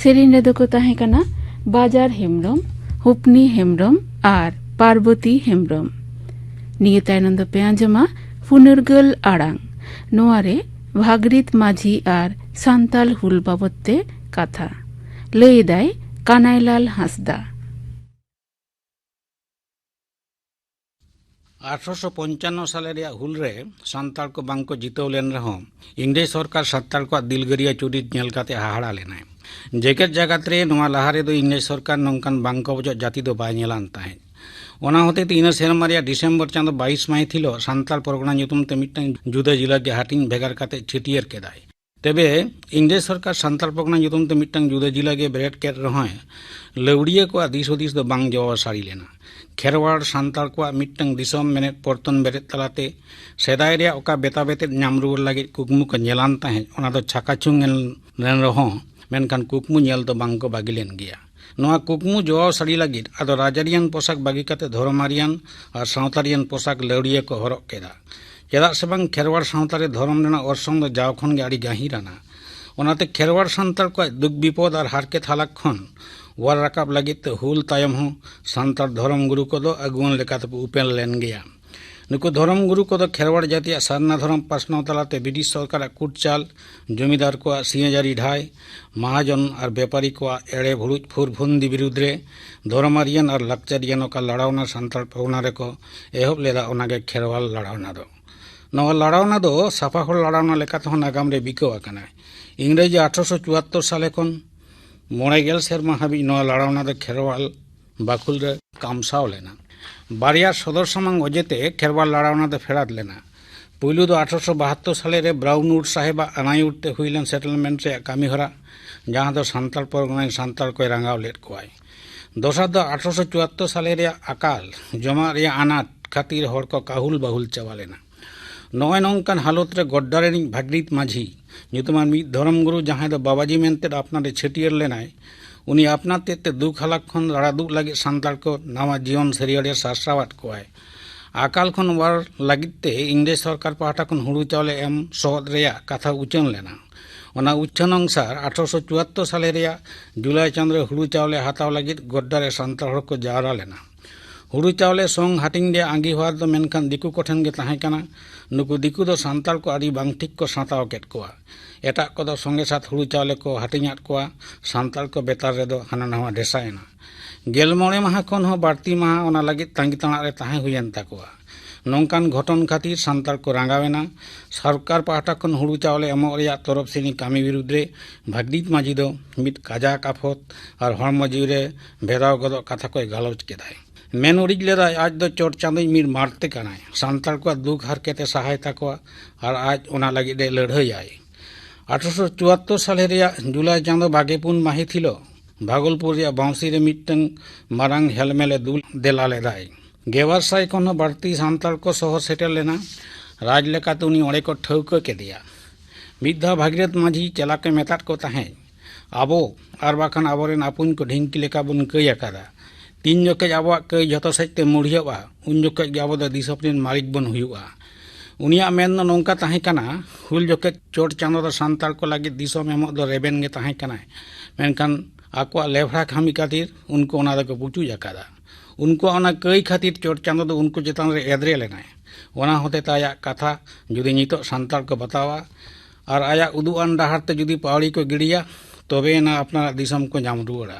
ᱥᱮᱨᱮᱧ ᱨᱮᱫᱚ ᱠᱚ ᱛᱟᱦᱮᱸ ᱠᱟᱱᱟ ᱵᱟᱡᱟᱨ ᱦᱮᱢᱵᱽᱨᱚᱢ, ᱦᱩᱯᱱᱤ ᱦᱮᱢᱵᱽᱨᱚᱢ ᱟᱨ ᱯᱟᱨᱵᱚᱛᱤ ᱦᱮᱢᱵᱽᱨᱚᱢ᱾ ᱱᱤᱭᱟᱹ ᱛᱟᱭᱱᱚᱢ ᱫᱚᱯᱮ ᱟᱸᱡᱚᱢᱟ ᱯᱷᱩᱱᱟᱹᱨᱜᱟᱹᱞ ᱟᱲᱟᱝ᱾ ᱱᱚᱣᱟ ᱨᱮ ᱵᱷᱟᱜᱽᱨᱤᱛ ᱢᱟᱹᱡᱷᱤ ᱟᱨ ᱥᱟᱱᱛᱟᱞ ᱦᱩᱞ ᱵᱟᱵᱚᱫ ᱛᱮ ᱠᱟᱛᱷᱟ᱾ ᱞᱟᱹᱭ ᱮᱫᱟᱭ ᱠᱟᱱᱟᱭᱞᱟᱞ ᱦᱟᱸᱥᱫᱟ᱾ ᱟᱴᱷᱨᱚᱥᱚ ᱯᱚᱧᱪᱟᱱᱱᱚ ᱥᱟᱞᱮ ᱨᱮᱭᱟᱜ ᱦᱩᱞ ᱨᱮ ᱥᱟᱱᱛᱟᱲ ᱠᱚ ᱵᱟᱝ ᱠᱚ ᱡᱤᱛᱟᱹᱣ ᱞᱮᱱ ᱨᱮᱦᱚᱸ, ᱤᱝᱨᱮᱡᱽ ᱥᱚᱨᱠᱟᱨ ᱥᱟᱱᱛᱟᱲ ᱠᱚᱣᱟᱜ ᱫᱤᱞᱜᱟᱹᱨᱤᱭᱟᱹ ᱪᱩᱨᱤᱛ ᱧᱮᱞ ᱠᱟᱛᱮ ᱦᱟᱦᱟᱲᱟ ᱞᱮᱱᱟᱭ᱾ ᱡᱮᱜᱮᱛ ᱡᱟᱠᱟᱛ ᱨᱮ ᱱᱚᱣᱟ ᱞᱟᱦᱟ ᱨᱮᱫᱚ ᱤᱝᱨᱮᱡᱽ ᱥᱚᱨᱠᱟᱨ ᱱᱚᱝᱠᱟᱱ ᱵᱟᱝ ᱠᱚᱵᱚᱡᱚᱜ ᱡᱟᱹᱛᱤ ᱫᱚ ᱵᱟᱭ ᱧᱮᱞᱟᱱ ᱛᱟᱦᱮᱸᱫ᱾ ᱚᱱᱟ ᱦᱚᱛᱮᱛᱮ ᱤᱱᱟᱹ ᱥᱮᱨᱢᱟ ᱨᱮᱭᱟᱜ ᱰᱤᱥᱮᱢᱵᱚᱨ ᱪᱟᱸᱫᱚ ᱵᱟᱭᱤᱥ ᱢᱟᱹᱦᱤᱛ ᱦᱤᱞᱚᱜ ᱥᱟᱱᱛᱟᱲ ᱯᱚᱨᱜᱚᱱᱟ ᱧᱩᱛᱩᱢ ᱛᱮ ᱢᱤᱫᱴᱟᱝ ᱡᱩᱫᱟᱹ ᱡᱤᱞᱟ ᱜᱮ ᱦᱟᱹᱴᱤᱧ ᱵᱷᱮᱜᱟᱨ ᱠᱟᱛᱮ ᱪᱷᱟᱹᱴᱭᱟᱹᱨ ᱠᱮᱫᱟᱭ᱾ ᱛᱚᱵᱮ ᱤᱝᱨᱮᱡᱽ ᱥᱚᱨᱠᱟᱨ ᱥᱟᱱᱛᱟᱲ ᱯᱚᱨᱜᱚᱱᱟ ᱧᱩᱛᱩᱢ ᱛᱮ ᱢᱤᱫᱴᱟᱝ ᱡᱩᱫᱟᱹ ᱡᱤᱞᱟ ᱜᱮ ᱵᱮᱨᱮᱫ ᱠᱮᱫ ᱨᱮᱦᱚᱸᱭ, ᱞᱟᱹᱣᱲᱤᱭᱟᱹ ᱠᱚᱣᱟᱜ ᱫᱤᱥ ᱦᱩᱫᱤᱥ ᱫᱚ ᱵᱟᱝ ᱡᱚ ᱥᱟᱹᱨᱤ ᱞᱮᱱᱟ᱾ ᱠᱷᱮᱨᱣᱟᱲ ᱥᱟᱱᱛᱟᱲ ᱠᱚᱣᱟᱜ ᱢᱤᱫᱴᱟᱝ ᱫᱤᱥᱚᱢ ᱢᱮᱱᱮᱫ ᱯᱚᱨᱛᱚᱱ ᱵᱮᱨᱮᱫ ᱛᱟᱞᱟᱛᱮ ᱥᱮᱫᱟᱭ ᱨᱮᱭᱟᱜ ᱚᱠᱟ ᱵᱮᱛᱟ ᱵᱮᱛᱮᱫ ᱧᱟᱢ ᱨᱩᱣᱟᱹᱲ ᱞᱟᱹᱜᱤᱫ ᱠᱩᱠᱢᱩ ᱠᱚ ᱧᱮᱞᱟᱱ ᱛᱟᱦᱮᱸᱫ, ᱚᱱᱟ ᱫᱚ ᱪᱷᱟᱠᱟᱪᱷᱩᱝ ᱮᱱ ᱨᱮᱦᱚᱸ, ᱢᱮᱱᱠᱷᱟᱱ ᱠᱩᱠᱢᱩ ᱧᱮᱞ ᱫᱚ ᱵᱟᱝ ᱠᱚ ᱵᱟᱹᱜᱤ ᱞᱮᱱ ᱜᱮᱭᱟ᱾ ᱱᱚᱣᱟ ᱠᱩᱠᱢᱩ ᱡᱚᱣᱟᱣ ᱥᱟᱹᱨᱤ ᱞᱟᱹᱜᱤᱫ ᱟᱫᱚ ᱨᱟᱡᱽᱟᱹᱨᱤᱭᱟᱱ ᱯᱳᱥᱟᱠ ᱵᱟᱹᱜᱤ ᱠᱟᱛᱮ ᱫᱷᱚᱨᱚᱢᱟᱹᱨᱤᱭᱟᱱ ᱟᱨ ᱥᱟᱶᱛᱟᱨᱤᱭᱟᱱ ᱯᱳᱥᱟᱠ ᱞᱟᱹᱣᱲᱤᱭᱟᱹ ᱠᱚ ᱦᱚᱨᱚᱜ ᱠᱮᱫᱟ᱾ ᱪᱮᱫᱟᱜ ᱥᱮ ᱵᱟᱝ, ᱠᱷᱮᱨᱣᱟᱲ ᱥᱟᱶᱛᱟ ᱨᱮ ᱫᱷᱚᱨᱚᱢ ᱨᱮᱱᱟᱜ ᱚᱨᱥᱚᱝ ᱫᱚ ᱡᱟᱣ ᱠᱷᱚᱱ ᱜᱮ ᱟᱹᱰᱤ ᱜᱟᱹᱦᱤᱨ ᱟᱱᱟ᱾ ᱚᱱᱟᱛᱮ ᱠᱷᱮᱨᱣᱟᱲ ᱥᱟᱱᱛᱟᱲ ᱠᱚᱣᱟᱜ ᱫᱩᱠ ᱵᱤᱯᱚᱫ ᱟᱨ ᱦᱟᱨᱠᱮᱛ ᱦᱟᱞᱟᱠ ᱠᱷᱚᱱ ᱚᱣᱟᱨ ᱨᱟᱠᱟᱵ ᱞᱟᱹᱜᱤᱫ ᱛᱮ ᱦᱩᱞ ᱛᱟᱭᱚᱢ ᱦᱚᱸ ᱥᱟᱱᱛᱟᱲ ᱫᱷᱚᱨᱚᱢ ᱜᱩᱨᱩ ᱠᱚᱫᱚ ᱟᱹᱜᱩᱣᱟᱹᱱ ᱞᱮᱠᱟᱛᱮ ᱠᱚ ᱩᱯᱮᱞ ᱞᱮᱱ ᱜᱮᱭᱟ᱾ ᱱᱩᱠᱩ ᱫᱷᱚᱨᱚᱢ ᱜᱩᱨᱩ ᱠᱚᱫᱚ ᱠᱷᱮᱨᱣᱟᱲ ᱡᱟᱹᱛᱤᱭᱟᱜ ᱥᱟᱨᱱᱟ ᱫᱷᱚᱨᱚᱢ ᱯᱟᱥᱱᱟᱣ ᱛᱟᱞᱟᱛᱮ ᱵᱨᱤᱴᱤᱥ ᱥᱚᱨᱠᱟᱨᱟᱜ ᱠᱩᱴᱪᱟᱞ, ᱡᱚᱢᱤᱫᱟᱨ ᱠᱚᱣᱟᱜ ᱥᱤᱭᱟᱹᱡᱟᱹᱨᱤ ᱰᱷᱟᱭ, ᱢᱟᱦᱟᱡᱚᱱ ᱟᱨ ᱵᱮᱯᱟᱨᱤ ᱠᱚᱣᱟᱜ ᱮᱲᱮ ᱵᱷᱩᱲᱩᱡ ᱯᱷᱩᱨᱯᱷᱩᱱᱫᱤ ᱵᱤᱨᱩᱫᱽ ᱨᱮ ᱫᱷᱚᱨᱚᱢᱟᱹᱨᱤᱭᱟᱱ ᱟᱨ ᱞᱟᱠᱪᱟᱨᱤᱭᱟᱱ ᱚᱠᱟ ᱞᱟᱲᱟᱣᱱᱟ ᱥᱟᱱᱛᱟᱲ ᱯᱟᱨᱜᱟᱱᱟ ᱨᱮᱠᱚ ᱮᱦᱚᱵ ᱞᱮᱫᱟ, ᱚᱱᱟᱜᱮ ᱠᱷᱮᱨᱣᱟᱞ ᱞᱟᱲᱟᱣᱱᱟ ᱫᱚ᱾ ᱱᱚᱣᱟ ᱞᱟᱲᱟᱣᱱᱟ ᱫᱚ ᱥᱟᱯᱷᱟ ᱦᱚᱲ ᱞᱟᱲᱟᱣᱱᱟ ᱞᱮᱠᱟ ᱛᱮᱦᱚᱸ ᱱᱟᱜᱟᱢ ᱨᱮ ᱵᱤᱠᱟᱹᱣ ᱟᱠᱟᱱᱟ᱾ ᱤᱝᱨᱮᱡᱤ ᱟᱴᱷᱨᱚᱥᱚ ᱪᱩᱣᱟᱛᱛᱚᱨ ᱥᱟᱞᱮ ᱠᱷᱚᱱ ᱢᱚᱬᱮ ᱜᱮᱞ ᱥᱮᱨᱢᱟ ᱦᱟᱹᱵᱤᱡ ᱱᱚᱣᱟ ᱞᱟᱲᱟᱣᱱᱟ ᱫᱚ ᱠᱷᱮᱨᱣᱟᱞ ᱵᱟᱠᱷᱩᱞ ᱨᱮ ᱠᱟᱢᱥᱟᱣ ᱞᱮᱱᱟ᱾ ᱵᱟᱨᱭᱟ ᱥᱚᱫᱚᱨ ᱥᱟᱢᱟᱝ ᱚᱡᱮᱛᱮ ᱠᱷᱮᱨᱣᱟᱞ ᱞᱟᱲᱟᱣᱱᱟ ᱫᱚ ᱯᱷᱮᱰᱟᱛ ᱞᱮᱱᱟ᱾ ᱯᱩᱭᱞᱩ ᱫᱚ ᱟᱴᱷᱨᱚᱥᱚ ᱵᱟᱦᱟᱛᱛᱚᱨ ᱥᱟᱞᱮ ᱨᱮ ᱵᱨᱟᱣᱩᱱᱣᱩᱰ ᱥᱟᱦᱮᱵᱟᱜ ᱟᱱᱟᱭᱩᱨ ᱛᱮ ᱦᱩᱭ ᱞᱮᱱ ᱥᱮᱴᱮᱞᱢᱮᱱᱴ ᱨᱮᱭᱟᱜ ᱠᱟᱹᱢᱤ ᱦᱚᱨᱟ, ᱡᱟᱦᱟᱸ ᱫᱚ ᱥᱟᱱᱛᱟᱲ ᱯᱚᱨᱜᱚᱱᱟᱭ ᱥᱟᱱᱛᱟᱲ ᱠᱚᱭ ᱨᱟᱸᱜᱟᱣ ᱞᱮᱫ ᱠᱚᱣᱟᱭ᱾ ᱫᱚᱥᱟᱨ ᱫᱚ ᱟᱴᱷᱨᱚᱥᱚ ᱪᱩᱣᱟᱛᱛᱚᱨ ᱥᱟᱞᱮ ᱨᱮᱭᱟᱜ ᱟᱠᱟᱞ, ᱡᱚᱢᱟᱜ ᱨᱮᱭᱟᱜ ᱟᱱᱟᱴ ᱠᱷᱟᱹᱛᱤᱨ ᱦᱚᱲ ᱠᱚ ᱠᱟᱹᱦᱩᱞ ᱵᱟᱹᱦᱩᱞ ᱪᱟᱵᱟ ᱞᱮᱱᱟ᱾ ᱱᱚᱜᱼᱚᱭ ᱱᱚᱝᱠᱟᱱ ᱦᱟᱞᱚᱛ ᱨᱮ ᱜᱚᱰᱰᱟ ᱨᱤᱱᱤᱡ ᱵᱷᱟᱜᱽᱨᱤᱛ ᱢᱟᱹᱡᱷᱤ ᱧᱩᱛᱩᱢᱟᱱ ᱢᱤᱫ ᱫᱷᱚᱨᱚᱢ ᱜᱩᱨᱩ, ᱡᱟᱦᱟᱸᱭ ᱫᱚ ᱵᱟᱵᱟᱡᱤ ᱢᱮᱱᱛᱮ ᱟᱯᱱᱟᱨᱮ ᱪᱷᱟᱹᱴᱭᱟᱹᱨ ᱞᱮᱱᱟᱭ, ᱩᱱᱤ ᱟᱯᱱᱟᱨ ᱛᱮᱫ ᱛᱮ ᱫᱩᱠ ᱦᱟᱞᱟᱠ ᱠᱷᱚᱱ ᱨᱟᱲᱟ ᱫᱩᱜ ᱞᱟᱹᱜᱤᱫ ᱥᱟᱱᱛᱟᱲ ᱠᱚ ᱱᱟᱣᱟ ᱡᱤᱭᱚᱱ ᱥᱟᱹᱨᱭᱟᱹᱲᱮ ᱥᱟᱨᱥᱟᱣᱟᱫ ᱠᱚᱣᱟᱭ᱾ ᱟᱠᱟᱞ ᱠᱷᱚᱱ ᱚᱣᱟᱨ ᱞᱟᱹᱜᱤᱫ ᱛᱮ ᱤᱝᱨᱮᱡᱽ ᱥᱚᱨᱠᱟᱨ ᱯᱟᱦᱴᱟ ᱠᱷᱚᱱ ᱦᱩᱲᱩ ᱪᱟᱣᱞᱮ ᱮᱢ ᱥᱚᱦᱚᱫ ᱨᱮᱭᱟᱜ ᱠᱟᱛᱷᱟ ᱩᱪᱷᱟᱹᱱ ᱞᱮᱱᱟ᱾ ᱚᱱᱟ ᱩᱪᱷᱟᱹᱱ ᱚᱱᱩᱥᱟᱨ ᱟᱴᱷᱨᱚᱥᱚ ᱪᱩᱣᱟᱛᱛᱳᱨ ᱥᱟᱞᱮ ᱨᱮᱭᱟᱜ ᱡᱩᱞᱟᱭ ᱪᱟᱸᱫᱳ ᱨᱮ ᱦᱩᱲᱩ ᱪᱟᱣᱞᱮ ᱦᱟᱛᱟᱣ ᱞᱟᱹᱜᱤᱫ ᱜᱚᱰᱰᱟ ᱨᱮ ᱥᱟᱱᱛᱟᱲ ᱦᱚᱲ ᱠᱚ ᱡᱟᱣᱨᱟ ᱞᱮᱱᱟ᱾ ᱦᱩᱲᱩ ᱪᱟᱣᱞᱮ ᱥᱚᱝ ᱦᱟᱹᱴᱤᱧ ᱨᱮᱭᱟᱜ ᱟᱸᱜᱤᱵᱷᱟᱨ ᱫᱚ ᱢᱮᱱᱠᱷᱟᱱ ᱫᱤᱠᱩ ᱠᱚᱴᱷᱮᱱ ᱜᱮ ᱛᱟᱦᱮᱸ ᱠᱟᱱᱟ᱾ ᱱᱩᱠᱩ ᱫᱤᱠᱩ ᱫᱚ ᱥᱟᱱᱛᱟᱲ ᱠᱚ ᱟᱹᱰᱤ ᱵᱟᱝ ᱴᱷᱤᱠ ᱠᱚ ᱥᱟᱸᱛᱟᱣ ᱠᱮᱫ ᱠᱚᱣᱟ᱾ ᱮᱴᱟᱜ ᱠᱚᱫᱚ ᱥᱚᱸᱜᱮ ᱥᱟᱛ ᱦᱩᱲᱩ ᱪᱟᱣᱞᱮ ᱠᱚ ᱦᱟᱹᱴᱤᱧᱟᱫ ᱠᱚᱣᱟ᱾ ᱥᱟᱱᱛᱟᱲ ᱠᱚ ᱵᱮᱛᱟᱨ ᱨᱮᱫᱚ ᱦᱟᱱᱟ ᱱᱟᱣᱟ ᱰᱷᱮᱥᱟᱭᱮᱱᱟ᱾ ᱜᱮᱞ ᱢᱚᱬᱮ ᱢᱟᱦᱟ ᱠᱷᱚᱱ ᱦᱚᱸ ᱵᱟᱹᱲᱛᱤ ᱢᱟᱦᱟ ᱚᱱᱟ ᱞᱟᱹᱜᱤᱫ ᱛᱟᱸᱜᱤ ᱛᱟᱲᱟᱜ ᱨᱮ ᱛᱟᱦᱮᱸ ᱦᱩᱭᱮᱱ ᱛᱟᱠᱚᱣᱟ᱾ ᱱᱚᱝᱠᱟᱱ ᱜᱷᱚᱴᱚᱱ ᱠᱷᱟᱹᱛᱤᱨ ᱥᱟᱱᱛᱟᱲ ᱠᱚ ᱨᱟᱸᱜᱟᱣᱮᱱᱟ᱾ ᱥᱚᱨᱠᱟᱨ ᱯᱟᱦᱴᱟ ᱠᱷᱚᱱ ᱦᱩᱲᱩ ᱪᱟᱣᱞᱮ ᱮᱢᱚᱜ ᱨᱮᱭᱟᱜ ᱛᱚᱨᱚᱯ ᱥᱮᱱᱤ ᱠᱟᱹᱢᱤ ᱵᱤᱨᱩᱫᱽ ᱨᱮ ᱵᱷᱟᱜᱽᱱᱤᱛ ᱢᱟᱹᱡᱷᱤ ᱫᱚ ᱢᱤᱫ ᱠᱟᱡᱟᱠ ᱟᱯᱷᱚᱛ ᱟᱨ ᱦᱚᱲᱢᱚ ᱡᱤᱣᱤ ᱨᱮ ᱵᱷᱮᱫᱟᱣ ᱜᱚᱫᱚᱜ ᱠᱟᱛᱷᱟ ᱠᱚᱭ ᱜᱟᱞᱚᱪ ᱠᱮᱫᱟᱭ᱾ ᱢᱮᱱ ᱩᱨᱤᱡ ᱞᱮᱫᱟᱭ, ᱟᱡ ᱫᱚ ᱪᱚᱴ ᱪᱟᱸᱫᱳᱭᱤᱡ ᱢᱤᱫ ᱢᱟᱨᱛᱮ ᱠᱟᱱᱟᱭ, ᱥᱟᱱᱛᱟᱲ ᱠᱚᱣᱟᱜ ᱫᱩᱠ ᱦᱟᱨᱠᱮᱛᱮ ᱥᱟᱦᱟᱭ ᱛᱟᱠᱚᱣᱟ ᱟᱨ ᱟᱡ ᱚᱱᱟ ᱞᱟᱹᱜᱤᱫ ᱮ ᱞᱟᱹᱲᱦᱟᱹᱭᱟᱭ᱾ ᱟᱴᱷᱨᱚᱥᱚ ᱪᱩᱣᱟᱛᱛᱳᱨ ᱥᱟᱞᱮ ᱨᱮᱭᱟᱜ ᱡᱩᱞᱟᱭ ᱪᱟᱸᱫᱳ ᱵᱟᱜᱮ ᱯᱩᱱ ᱢᱟᱹᱦᱤᱛ ᱦᱤᱞᱳᱜ ᱵᱷᱟᱜᱚᱞᱯᱩᱨ ᱨᱮᱭᱟᱜ ᱵᱟᱸᱥᱤ ᱨᱮ ᱢᱤᱫᱴᱟᱝ ᱢᱟᱨᱟᱝ ᱦᱮᱞᱢᱮᱞ ᱮ ᱫᱩᱞ ᱫᱮᱞᱟ ᱞᱮᱫᱟᱭ᱾ ᱜᱮᱞᱵᱟᱨ ᱥᱟᱭ ᱠᱷᱚᱱ ᱦᱚᱸ ᱵᱟᱹᱲᱛᱤ ᱥᱟᱱᱛᱟᱲ ᱠᱚ ᱥᱚᱦᱚᱨ ᱥᱮᱴᱮᱨ ᱞᱮᱱᱟ᱾ ᱨᱟᱡᱽ ᱞᱮᱠᱟᱛᱮ ᱩᱱᱤ ᱚᱸᱰᱮ ᱠᱚ ᱴᱷᱟᱹᱣᱠᱟᱹ ᱠᱮᱫᱮᱭᱟ᱾ ᱢᱤᱫ ᱫᱷᱟᱣ ᱵᱷᱟᱜᱤᱨᱟᱹᱛ ᱢᱟᱹᱡᱷᱤ ᱪᱮᱞᱟ ᱠᱚ ᱢᱮᱛᱟᱫ ᱠᱚ ᱛᱟᱦᱮᱸᱫ, "ᱟᱵᱚ ᱟᱨ ᱵᱟᱠᱷᱟᱱ ᱟᱵᱚᱨᱮᱱ ᱟᱯᱩᱧ ᱠᱚ ᱰᱷᱤᱝᱠᱤ ᱞᱮᱠᱟ ᱵᱚᱱ ᱠᱟᱹᱭ ᱟᱠᱟᱫᱟ᱾ ᱛᱤᱱ ᱡᱚᱠᱷᱮᱡ ᱟᱵᱚᱣᱟᱜ ᱠᱟᱹᱭ ᱡᱷᱚᱛᱚ ᱥᱮᱫ ᱛᱮ ᱢᱩᱲᱦᱤᱭᱟᱹᱜᱼᱟ, ᱩᱱ ᱡᱚᱠᱷᱮᱡ ᱜᱮ ᱟᱵᱚ ᱫᱚ ᱫᱤᱥᱚᱢ ᱨᱮᱱ ᱢᱟᱹᱞᱤᱠ ᱵᱚᱱ ᱦᱩᱭᱩᱜᱼᱟ᱾" ᱩᱱᱤᱭᱟᱜ ᱢᱮᱱ ᱫᱚ ᱱᱚᱝᱠᱟ ᱛᱟᱦᱮᱸ ᱠᱟᱱᱟ, ᱦᱩᱞ ᱡᱚᱠᱷᱮᱡ ᱪᱚᱴ ᱪᱟᱸᱫᱚ ᱫᱚ ᱥᱟᱱᱛᱟᱲ ᱠᱚ ᱞᱟᱹᱜᱤᱫ ᱫᱤᱥᱚᱢ ᱮᱢᱚᱜ ᱫᱚ ᱨᱮᱵᱮᱱ ᱜᱮ ᱛᱟᱦᱮᱸ ᱠᱟᱱᱟᱭ, ᱢᱮᱱᱠᱷᱟᱱ ᱟᱠᱚᱣᱟᱜ ᱞᱮᱯᱷᱲᱟ ᱠᱟᱹᱢᱤ ᱠᱷᱟᱹᱛᱤᱨ ᱩᱱᱠᱩ ᱚᱱᱟ ᱫᱚᱠᱚ ᱯᱩᱪᱩᱡ ᱟᱠᱟᱫᱟ᱾ ᱩᱱᱠᱩᱣᱟᱜ ᱚᱱᱟ ᱠᱟᱹᱭ ᱠᱷᱟᱹᱛᱤᱨ ᱪᱚᱴ ᱪᱟᱸᱫᱚ ᱫᱚ ᱩᱱᱠᱩ ᱪᱮᱛᱟᱱ ᱨᱮ ᱮᱫᱽᱨᱮ ᱞᱮᱱᱟᱭ᱾ ᱚᱱᱟ ᱦᱚᱛᱮᱛᱮ ᱟᱭᱟᱜ ᱠᱟᱛᱷᱟ ᱡᱩᱫᱤ ᱱᱤᱛᱚᱜ ᱥᱟᱱᱛᱟᱲ ᱠᱚ ᱵᱟᱛᱟᱣᱟ ᱟᱨ ᱟᱭᱟᱜ ᱩᱫᱩᱜ ᱟᱱ ᱰᱟᱦᱟᱨ ᱛᱮ ᱡᱩᱫᱤ ᱯᱟᱹᱣᱲᱤ ᱠᱚ ᱜᱤᱰᱤᱭᱟ, ᱛᱚᱵᱮ ᱮᱱᱟ ᱟᱯᱱᱟᱨᱟᱜ ᱫᱤᱥᱚᱢ ᱠᱚ ᱧᱟᱢ ᱨᱩᱣᱟᱹᱲᱟ᱾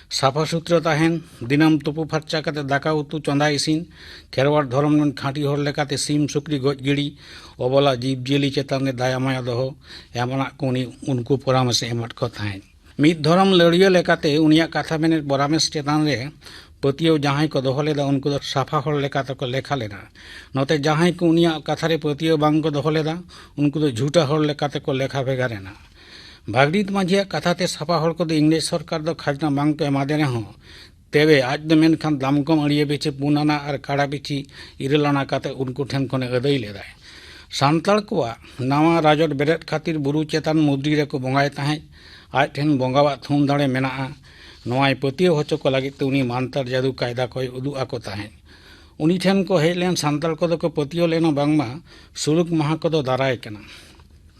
ᱥᱟᱯᱷᱟ ᱥᱩᱛᱨᱟᱹ ᱛᱟᱦᱮᱱ, ᱫᱤᱱᱟᱹᱢ ᱛᱩᱯᱩ ᱯᱷᱟᱨᱪᱟ ᱠᱟᱛᱮ ᱫᱟᱠᱟ ᱩᱛᱩ ᱪᱚᱸᱫᱟ ᱤᱥᱤᱱ, ᱠᱷᱮᱨᱣᱟᱲ ᱫᱷᱚᱨᱚᱢ ᱨᱮᱱ ᱠᱷᱟᱸᱴᱤ ᱦᱚᱲ ᱞᱮᱠᱟᱛᱮ ᱥᱤᱢ ᱥᱩᱠᱨᱤ ᱜᱚᱡ ᱜᱤᱰᱤ, ᱚᱵᱚᱞᱟ ᱡᱤᱵᱽ ᱡᱤᱭᱟᱹᱞᱤ ᱪᱮᱛᱟᱱ ᱨᱮ ᱫᱟᱭᱟ ᱢᱟᱭᱟ ᱫᱚᱦᱚ, ᱮᱢᱟᱱᱟᱜ ᱠᱚ ᱩᱱᱤ ᱩᱱᱠᱩ ᱯᱚᱨᱟᱢᱮᱥ ᱮ ᱮᱢᱟᱫ ᱠᱚ ᱛᱟᱦᱮᱸᱫ᱾ ᱢᱤᱫ ᱫᱷᱚᱨᱚᱢ ᱞᱟᱹᱲᱭᱟᱹ ᱞᱮᱠᱟᱛᱮ ᱩᱱᱤᱭᱟᱜ ᱠᱟᱛᱷᱟ ᱢᱮᱱᱮᱫ ᱯᱚᱨᱟᱢᱮᱥ ᱪᱮᱛᱟᱱ ᱨᱮ ᱯᱟᱹᱛᱭᱟᱹᱣ ᱡᱟᱦᱟᱸᱭ ᱠᱚ ᱫᱚᱦᱚ ᱞᱮᱫᱟ, ᱩᱱᱠᱩ ᱫᱚ ᱥᱟᱯᱷᱟ ᱦᱚᱲ ᱞᱮᱠᱟ ᱛᱮᱠᱚ ᱞᱮᱠᱷᱟ ᱞᱮᱱᱟ᱾ ᱱᱚᱛᱮ ᱡᱟᱦᱟᱸᱭ ᱠᱚ ᱩᱱᱤᱭᱟᱜ ᱠᱟᱛᱷᱟ ᱨᱮ ᱯᱟᱹᱛᱭᱟᱹᱣ ᱵᱟᱝ ᱠᱚ ᱫᱚᱦᱚ ᱞᱮᱫᱟ, ᱩᱱᱠᱩ ᱫᱚ ᱡᱷᱩᱴᱟ ᱦᱚᱲ ᱞᱮᱠᱟ ᱛᱮᱠᱚ ᱞᱮᱠᱷᱟ ᱵᱷᱮᱜᱟᱨ ᱮᱱᱟ᱾ ᱵᱷᱟᱜᱽᱱᱤᱛ ᱢᱟᱹᱡᱷᱤᱭᱟᱜ ᱠᱟᱛᱷᱟ ᱛᱮ ᱥᱟᱯᱷᱟ ᱦᱚᱲ ᱠᱚᱫᱚ ᱤᱝᱨᱮᱡᱽ ᱥᱚᱨᱠᱟᱨ ᱫᱚ ᱠᱷᱟᱡᱽᱱᱟ ᱵᱟᱝ ᱠᱚ ᱮᱢᱟᱫᱮ ᱨᱮᱦᱚᱸ, ᱛᱮᱵᱮ ᱟᱡ ᱫᱚ ᱢᱮᱱᱠᱷᱟᱱ ᱫᱟᱢᱠᱚᱢ ᱟᱹᱲᱤᱭᱟᱹ ᱯᱤᱪᱷᱤ ᱯᱩᱱ ᱟᱱᱟ ᱟᱨ ᱠᱟᱲᱟ ᱯᱤᱪᱷᱤ ᱤᱨᱟᱹᱞ ᱟᱱᱟ ᱠᱟᱛᱮ ᱩᱱᱠᱩ ᱴᱷᱮᱱ ᱠᱷᱚᱱᱮ ᱟᱹᱫᱟᱹᱭ ᱞᱮᱫᱟᱭ᱾ ᱥᱟᱱᱛᱟᱲ ᱠᱚᱣᱟᱜ ᱱᱟᱣᱟ ᱨᱟᱡᱚᱴ ᱵᱮᱨᱮᱫ ᱠᱷᱟᱹᱛᱤᱨ ᱵᱩᱨᱩ ᱪᱮᱛᱟᱱ ᱢᱩᱫᱽᱨᱤ ᱨᱮᱠᱚ ᱵᱚᱸᱜᱟᱭ ᱛᱟᱦᱮᱸᱫ᱾ ᱟᱡ ᱴᱷᱮᱱ ᱵᱚᱸᱜᱟᱣᱟᱜ ᱛᱷᱩᱢ ᱫᱟᱲᱮ ᱢᱮᱱᱟᱜᱼᱟ, ᱱᱚᱣᱟᱭ ᱯᱟᱹᱛᱭᱟᱹᱣ ᱦᱚᱪᱚ ᱠᱚ ᱞᱟᱹᱜᱤᱫ ᱛᱮ ᱩᱱᱤ ᱢᱟᱱᱛᱟᱨ ᱡᱟᱹᱫᱩ ᱠᱟᱭᱫᱟ ᱠᱚᱭ ᱩᱫᱩᱜ ᱟᱠᱚ ᱛᱟᱦᱮᱸᱫ᱾ ᱩᱱᱤ ᱴᱷᱮᱱ ᱠᱚ ᱦᱮᱡ ᱞᱮᱱ ᱥᱟᱱᱛᱟᱲ ᱠᱚᱫᱚ ᱠᱚ ᱯᱟᱹᱛᱭᱟᱹᱣ ᱞᱮᱱᱟ ᱵᱟᱝᱢᱟ ᱥᱩᱞᱩᱠ ᱢᱟᱦᱟ ᱠᱚᱫᱚ ᱫᱟᱨᱟᱭ ᱠᱟᱱᱟ᱾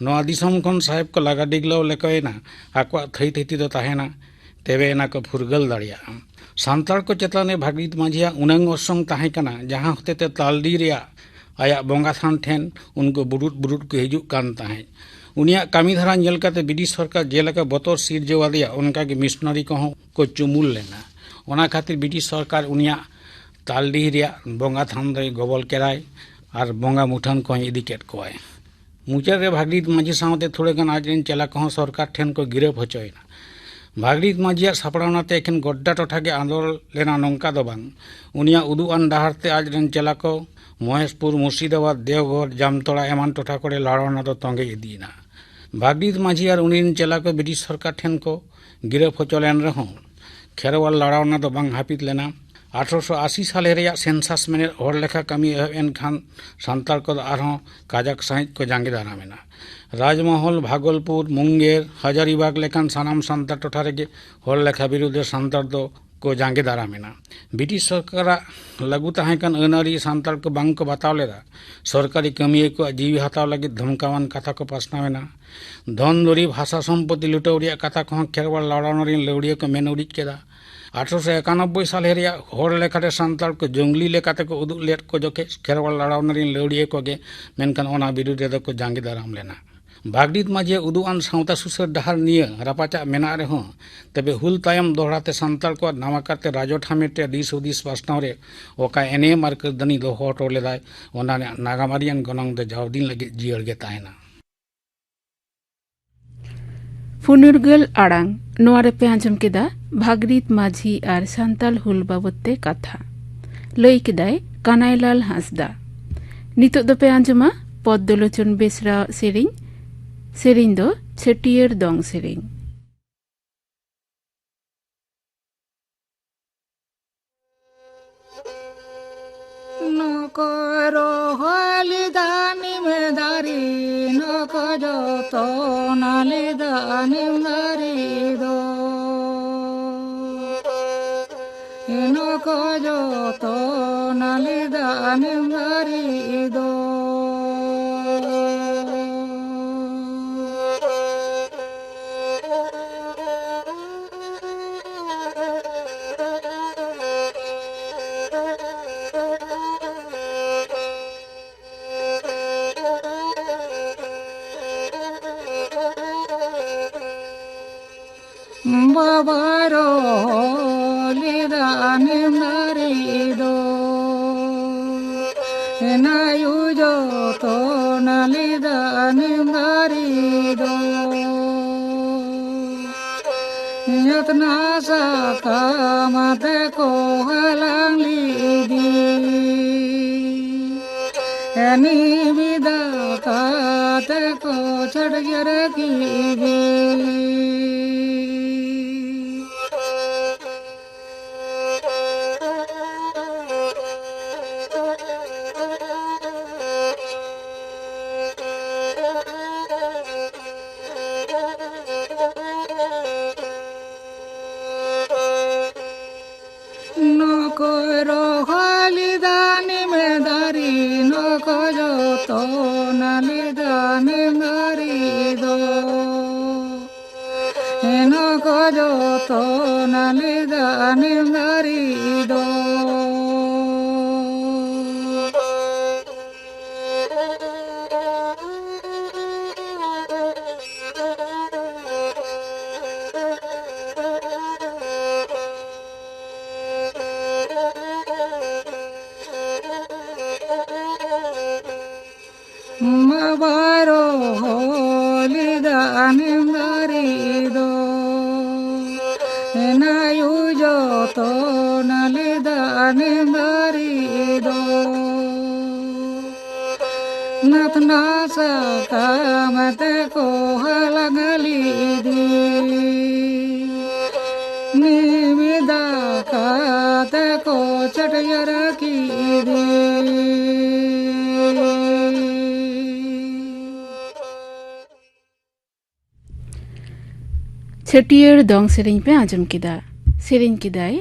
ᱱᱚᱣᱟ ᱫᱤᱥᱚᱢ ᱠᱷᱚᱱ ᱥᱟᱦᱮᱵ ᱠᱚ ᱞᱟᱜᱟ ᱰᱤᱜᱽᱞᱟᱹᱣ ᱞᱮᱠᱚᱭᱮᱱᱟ, ᱟᱠᱚᱣᱟᱜ ᱛᱷᱟᱹᱭ ᱛᱷᱤᱛᱤ ᱫᱚ ᱛᱟᱦᱮᱱᱟ, ᱛᱮᱵᱮ ᱮᱱᱟ ᱠᱚ ᱯᱷᱩᱨᱜᱟᱹᱞ ᱫᱟᱲᱮᱭᱟᱜᱼᱟ᱾ ᱥᱟᱱᱛᱟᱲ ᱠᱚ ᱪᱮᱛᱟᱱ ᱨᱮ ᱵᱷᱟᱜᱽᱨᱤᱛ ᱢᱟᱹᱡᱷᱤᱭᱟᱜ ᱩᱱᱟᱹᱝ ᱚᱨᱥᱚᱝ ᱛᱟᱦᱮᱸ ᱠᱟᱱᱟ, ᱡᱟᱦᱟᱸ ᱦᱚᱛᱮᱛᱮ ᱛᱟᱞᱰᱤ ᱨᱮᱭᱟᱜ ᱟᱭᱟᱜ ᱵᱚᱸᱜᱟ ᱛᱷᱟᱱ ᱴᱷᱮᱱ ᱩᱱᱠᱩ ᱵᱩᱰᱩᱫ ᱵᱩᱰᱩᱫ ᱠᱚ ᱦᱤᱡᱩᱜ ᱠᱟᱱ ᱛᱟᱦᱮᱸᱫ᱾ ᱩᱱᱤᱭᱟᱜ ᱠᱟᱹᱢᱤ ᱫᱷᱟᱨᱟ ᱧᱮᱞ ᱠᱟᱛᱮ ᱵᱨᱤᱴᱤᱥ ᱥᱚᱨᱠᱟᱨ ᱡᱮᱞᱮᱠᱟ ᱵᱚᱛᱚᱨ ᱥᱤᱨᱡᱟᱹᱣ ᱟᱫᱮᱭᱟ, ᱚᱱᱠᱟᱜᱮ ᱢᱤᱥᱚᱱᱟᱨᱤ ᱠᱚᱦᱚᱸ ᱠᱚ ᱪᱩᱢᱩᱞ ᱞᱮᱱᱟ᱾ ᱚᱱᱟ ᱠᱷᱟᱹᱛᱤᱨ ᱵᱨᱤᱴᱤᱥ ᱥᱚᱨᱠᱟᱨ ᱩᱱᱤᱭᱟᱜ ᱛᱟᱞᱰᱤᱦ ᱨᱮᱭᱟᱜ ᱵᱚᱸᱜᱟ ᱛᱷᱟᱱ ᱫᱚᱭ ᱜᱚᱵᱚᱞ ᱠᱮᱫᱟᱭ ᱟᱨ ᱵᱚᱸᱜᱟ ᱢᱩᱴᱷᱟᱹᱱ ᱠᱚᱦᱚᱸᱭ ᱤᱫᱤ ᱠᱮᱫ ᱠᱚᱣᱟᱭ᱾ ᱢᱩᱪᱟᱹᱫ ᱨᱮ ᱵᱷᱟᱜᱽᱨᱤᱛ ᱢᱟᱹᱡᱷᱤ ᱥᱟᱶᱛᱮ ᱛᱷᱩᱲᱟᱹ ᱜᱟᱱ ᱟᱡ ᱨᱮᱱ ᱪᱮᱞᱟ ᱠᱚᱦᱚᱸ ᱥᱚᱨᱠᱟᱨ ᱴᱷᱮᱱ ᱠᱚ ᱜᱤᱨᱟᱹ ᱦᱚᱪᱚᱭᱮᱱᱟ᱾ ᱵᱷᱟᱜᱽᱨᱤᱛ ᱢᱟᱹᱡᱷᱤᱭᱟᱜ ᱥᱟᱯᱲᱟᱣᱱᱟ ᱛᱮ ᱮᱠᱷᱮᱱ ᱜᱚᱰᱰᱟ ᱴᱚᱴᱷᱟ ᱜᱮ ᱟᱸᱫᱳᱲ ᱞᱮᱱᱟ, ᱱᱚᱝᱠᱟ ᱫᱚ ᱵᱟᱝ᱾ ᱩᱱᱤᱭᱟᱜ ᱩᱫᱩᱜ ᱟᱱ ᱰᱟᱦᱟᱨ ᱛᱮ ᱟᱡ ᱨᱮᱱ ᱪᱮᱞᱟ ᱠᱚ ᱢᱚᱦᱮᱥᱯᱩᱨ, ᱢᱩᱨᱥᱤᱫᱟᱵᱟᱫᱽ, ᱫᱮᱣᱜᱷᱚᱨ, ᱡᱟᱢᱛᱚᱲᱟ ᱮᱢᱟᱱ ᱴᱚᱴᱷᱟ ᱠᱚᱨᱮ ᱞᱟᱲᱟᱣᱱᱟ ᱫᱚ ᱛᱚᱸᱜᱮ ᱤᱫᱤᱭᱮᱱᱟ᱾ ᱵᱷᱟᱜᱽᱨᱤᱛ ᱢᱟᱹᱡᱷᱤ ᱟᱨ ᱩᱱᱤ ᱨᱮᱱ ᱪᱮᱞᱟ ᱠᱚ ᱵᱨᱤᱴᱤᱥ ᱥᱚᱨᱠᱟᱨ ᱴᱷᱮᱱ ᱠᱚ ᱜᱤᱨᱟᱹ ᱦᱚᱪᱚ ᱞᱮᱱ ᱨᱮᱦᱚᱸ, ᱠᱷᱮᱨᱣᱟᱞ ᱞᱟᱲᱟᱣᱱᱟ ᱫᱚ ᱵᱟᱝ ᱦᱟᱹᱯᱤᱫ ᱞᱮᱱᱟ᱾ ᱟᱴᱷᱨᱚᱥᱚ ᱟᱥᱤ ᱥᱟᱞᱮ ᱨᱮᱭᱟᱜ ᱥᱮᱱᱥᱟᱥ ᱢᱮᱱᱮᱫ ᱦᱚᱲ ᱞᱮᱠᱷᱟ ᱠᱟᱹᱢᱤ ᱮᱦᱚᱵ ᱮᱱ ᱠᱷᱟᱱ ᱥᱟᱱᱛᱟᱲ ᱠᱚᱫᱚ ᱟᱨᱦᱚᱸ ᱠᱟᱡᱟᱠ ᱥᱟᱺᱦᱤᱡ ᱠᱚ ᱡᱟᱸᱜᱮ ᱫᱟᱨᱟᱢ ᱮᱱᱟ᱾ ᱨᱟᱡᱽᱢᱚᱦᱚᱞ, ᱵᱷᱟᱜᱚᱞᱯᱩᱨ, ᱢᱩᱝᱜᱮᱨ, ᱦᱟᱡᱟᱨᱤᱵᱟᱜᱽ ᱞᱮᱠᱟᱱ ᱥᱟᱱᱟᱢ ᱥᱟᱱᱛᱟᱲ ᱴᱚᱴᱷᱟ ᱨᱮᱜᱮ ᱦᱚᱲ ᱞᱮᱠᱷᱟ ᱵᱤᱨᱩᱫᱷ ᱨᱮ ᱥᱟᱱᱛᱟᱲ ᱫᱚ ᱠᱚ ᱡᱟᱸᱜᱮ ᱫᱟᱨᱟᱢ ᱮᱱᱟ᱾ ᱵᱨᱤᱴᱤᱥ ᱥᱚᱨᱠᱟᱨᱟᱜ ᱞᱟᱹᱜᱩ ᱛᱟᱦᱮᱸ ᱠᱟᱱ ᱟᱹᱱ ᱟᱹᱨᱤ ᱥᱟᱱᱛᱟᱲ ᱠᱚ ᱵᱟᱝ ᱠᱚ ᱵᱟᱛᱟᱣ ᱞᱮᱫᱟ᱾ ᱥᱚᱨᱠᱟᱨᱤ ᱠᱟᱹᱢᱤᱭᱟᱹ ᱠᱚᱣᱟᱜ ᱡᱤᱣᱤ ᱦᱟᱛᱟᱣ ᱞᱟᱹᱜᱤᱫ ᱫᱷᱚᱢᱠᱟᱣᱟᱱ ᱠᱟᱛᱷᱟ ᱠᱚ ᱯᱟᱥᱱᱟᱣ ᱮᱱᱟ᱾ ᱫᱷᱚᱱ ᱫᱩᱨᱤᱵᱽ, ᱦᱟᱥᱟ ᱥᱚᱢᱯᱚᱛᱤ ᱞᱩᱴᱟᱹᱣ ᱨᱮᱭᱟᱜ ᱠᱟᱛᱷᱟ ᱠᱚᱦᱚᱸ ᱠᱷᱮᱨᱣᱟᱞ ᱞᱟᱲᱟᱣᱱᱟ ᱨᱮᱱ ᱞᱟᱹᱣᱲᱤᱭᱟᱹ ᱠᱚ ᱢᱮᱱ ᱩᱨᱤᱡ ᱠᱮᱫᱟ᱾ ᱟᱴᱷᱨᱚᱥᱚ ᱮᱠᱟᱱᱚᱵᱵᱳᱭ ᱥᱟᱞᱮ ᱨᱮᱭᱟᱜ ᱦᱚᱲ ᱞᱮᱠᱷᱟ ᱨᱮ ᱥᱟᱱᱛᱟᱲ ᱠᱚ ᱡᱚᱝᱜᱽᱞᱤ ᱞᱮᱠᱟᱛᱮ ᱠᱚ ᱩᱫᱩᱜ ᱞᱮᱫ ᱠᱚ ᱡᱚᱠᱷᱮᱡ ᱠᱷᱮᱨᱣᱟᱞ ᱞᱟᱲᱟᱣᱱᱟ ᱨᱮᱱ ᱞᱟᱹᱣᱲᱤᱭᱟᱹ ᱠᱚᱜᱮ, ᱢᱮᱱᱠᱷᱟᱱ ᱚᱱᱟ ᱵᱤᱨᱩᱫᱷ ᱨᱮᱫᱚ ᱠᱚ ᱡᱟᱸᱜᱮ ᱫᱟᱨᱟᱢ ᱞᱮᱱᱟ᱾ ᱵᱷᱟᱜᱽᱨᱤᱛ ᱢᱟᱹᱡᱷᱤᱭᱟᱜ ᱩᱫᱩᱜ ᱟᱱ ᱥᱟᱶᱛᱟ ᱥᱩᱥᱟᱹᱨ ᱰᱟᱦᱟᱨ ᱱᱤᱭᱟᱹ ᱨᱟᱯᱟᱪᱟᱜ ᱢᱮᱱᱟᱜ ᱨᱮᱦᱚᱸ, ᱛᱚᱵᱮ ᱦᱩᱞ ᱛᱟᱭᱚᱢ ᱫᱚᱦᱲᱟ ᱛᱮ ᱥᱟᱱᱛᱟᱲ ᱠᱚᱣᱟᱜ ᱱᱟᱣᱟ ᱠᱟᱨᱛᱮ ᱨᱟᱡᱚᱴ ᱦᱟᱢᱮᱴ ᱨᱮᱭᱟᱜ ᱫᱤᱥ ᱦᱩᱫᱤᱥ ᱯᱟᱥᱱᱟᱣ ᱨᱮ ᱚᱠᱟ ᱮᱱᱮᱢ ᱟᱨ ᱠᱟᱹᱨᱫᱷᱟᱹᱱᱤ ᱫᱚᱦᱚ ᱦᱚᱴᱚ ᱞᱮᱫᱟᱭ, ᱚᱱᱟ ᱨᱮᱭᱟᱜ ᱱᱟᱜᱟᱢᱟᱹᱨᱤᱭᱟᱱ ᱜᱚᱱᱚᱝ ᱫᱚ ᱡᱟᱣ ᱫᱤᱱ ᱞᱟᱹᱜᱤᱫ ᱡᱤᱭᱟᱹᱲ ᱜᱮ ᱛᱟᱦᱮᱱᱟ᱾ ᱯᱷᱩᱱᱩᱨᱜᱟᱹᱞ ᱟᱲᱟᱝ, ᱱᱚᱣᱟ ᱨᱮᱯᱮ ᱟᱸᱡᱚᱢ ᱠᱮᱫᱟ ᱵᱷᱟᱜᱽᱨᱤᱛ ᱢᱟᱹᱡᱷᱤ ᱟᱨ ᱥᱟᱱᱛᱟᱞ ᱦᱩᱞ ᱵᱟᱵᱚᱛ ᱛᱮ ᱠᱟᱛᱷᱟ᱾ ᱞᱟᱹᱭ ᱠᱮᱫᱟᱭ ᱠᱟᱱᱟᱭᱞᱟᱞ ᱦᱟᱸᱥᱫᱟ᱾ ᱱᱤᱛᱚᱜ ᱫᱚᱯᱮ ᱟᱸᱡᱚᱢᱟ ᱯᱚᱫᱽᱫᱚᱞᱳᱪᱚᱱ ᱵᱮᱥᱨᱟ ᱥᱮᱨᱮᱧ᱾ ᱥᱮᱨᱮᱧ ᱫᱚ ᱪᱷᱟᱹᱴᱭᱟᱹᱨ ᱫᱚᱝ ᱥᱮᱨᱮᱧ᱾ ᱱᱚᱠᱚ ᱨᱚᱦᱚᱭ ᱞᱮᱫᱟ ᱱᱤᱢ ᱫᱟᱨᱮ, ᱱᱚᱠᱚ ᱡᱚᱛᱚᱱ ᱞᱮᱫᱟ ᱱᱤᱢ ᱫᱟᱨᱮ ᱫᱚ, ᱱᱚᱠᱚ ᱡᱚᱛᱚᱱ ᱞᱮᱫᱟ ᱟᱱᱮᱢ ᱫᱟᱨᱮ ᱫᱚ᱾ ᱵᱟᱵᱟᱭ ᱨᱚᱦᱚᱭ ᱞᱮᱫᱟ ᱱᱤᱢ ᱫᱟᱨᱮ ᱫᱚ, ᱮᱱᱟᱭᱩ ᱡᱚᱛᱚᱱ ᱞᱮᱫᱟ ᱱᱤᱢ ᱫᱟᱨᱮ ᱫᱚ᱾ ᱟᱛᱱᱟ ᱥᱟᱠᱟᱢ ᱟᱛᱮ ᱠᱚ ᱦᱟᱞᱟᱝ ᱞᱤᱫᱤ, ᱱᱤᱢ ᱫᱟᱠᱟ ᱛᱮ ᱠᱚ ᱪᱷᱟᱹᱴᱭᱟᱹᱨ ᱠᱤᱫᱤ᱾ ᱱᱚᱠᱚᱭ ᱨᱚᱦᱚᱭ ᱞᱮᱫᱟ ᱱᱤᱢ ᱫᱟᱨᱮ, ᱱᱚᱠᱚᱭ ᱡᱚᱛᱚᱱ ᱞᱮᱫᱟ ᱱᱤᱢ ᱫᱟᱨᱮ ᱫᱚ᱾ ᱱᱚᱠᱚᱭ ᱡᱚᱛᱚᱱ ᱞᱮᱫᱟ ᱱᱤᱢ ᱫᱟᱨᱮ ᱫᱚ᱾ ᱵᱟᱵᱟᱭ ᱨᱚᱦᱚᱭ ᱞᱮᱫᱟ ᱱᱤᱢ ᱫᱟᱨᱮ ᱫᱚ, ᱮᱱᱟᱭᱩ ᱡᱚᱛᱚᱱ ᱞᱮᱫᱟ ᱱᱤᱢ ᱫᱟᱨᱮ ᱫᱚ᱾ ᱱᱟᱛᱱᱟ ᱥᱟᱠᱟᱢ ᱛᱮᱠᱚ ᱦᱟᱞᱟᱝ ᱞᱤᱫᱤ, ᱱᱤᱢ ᱫᱟᱠᱟ ᱛᱮᱠᱚ ᱪᱷᱟᱹᱴᱭᱟᱹᱨ ᱠᱤᱫᱤ᱾ ᱪᱷᱟᱹᱴᱭᱟᱹᱨ ᱫᱚᱝ ᱥᱮᱨᱮᱧ ᱯᱮ ᱟᱸᱡᱚᱢ ᱠᱮᱫᱟ᱾ ᱥᱮᱨᱮᱧ ᱠᱮᱫᱟᱭ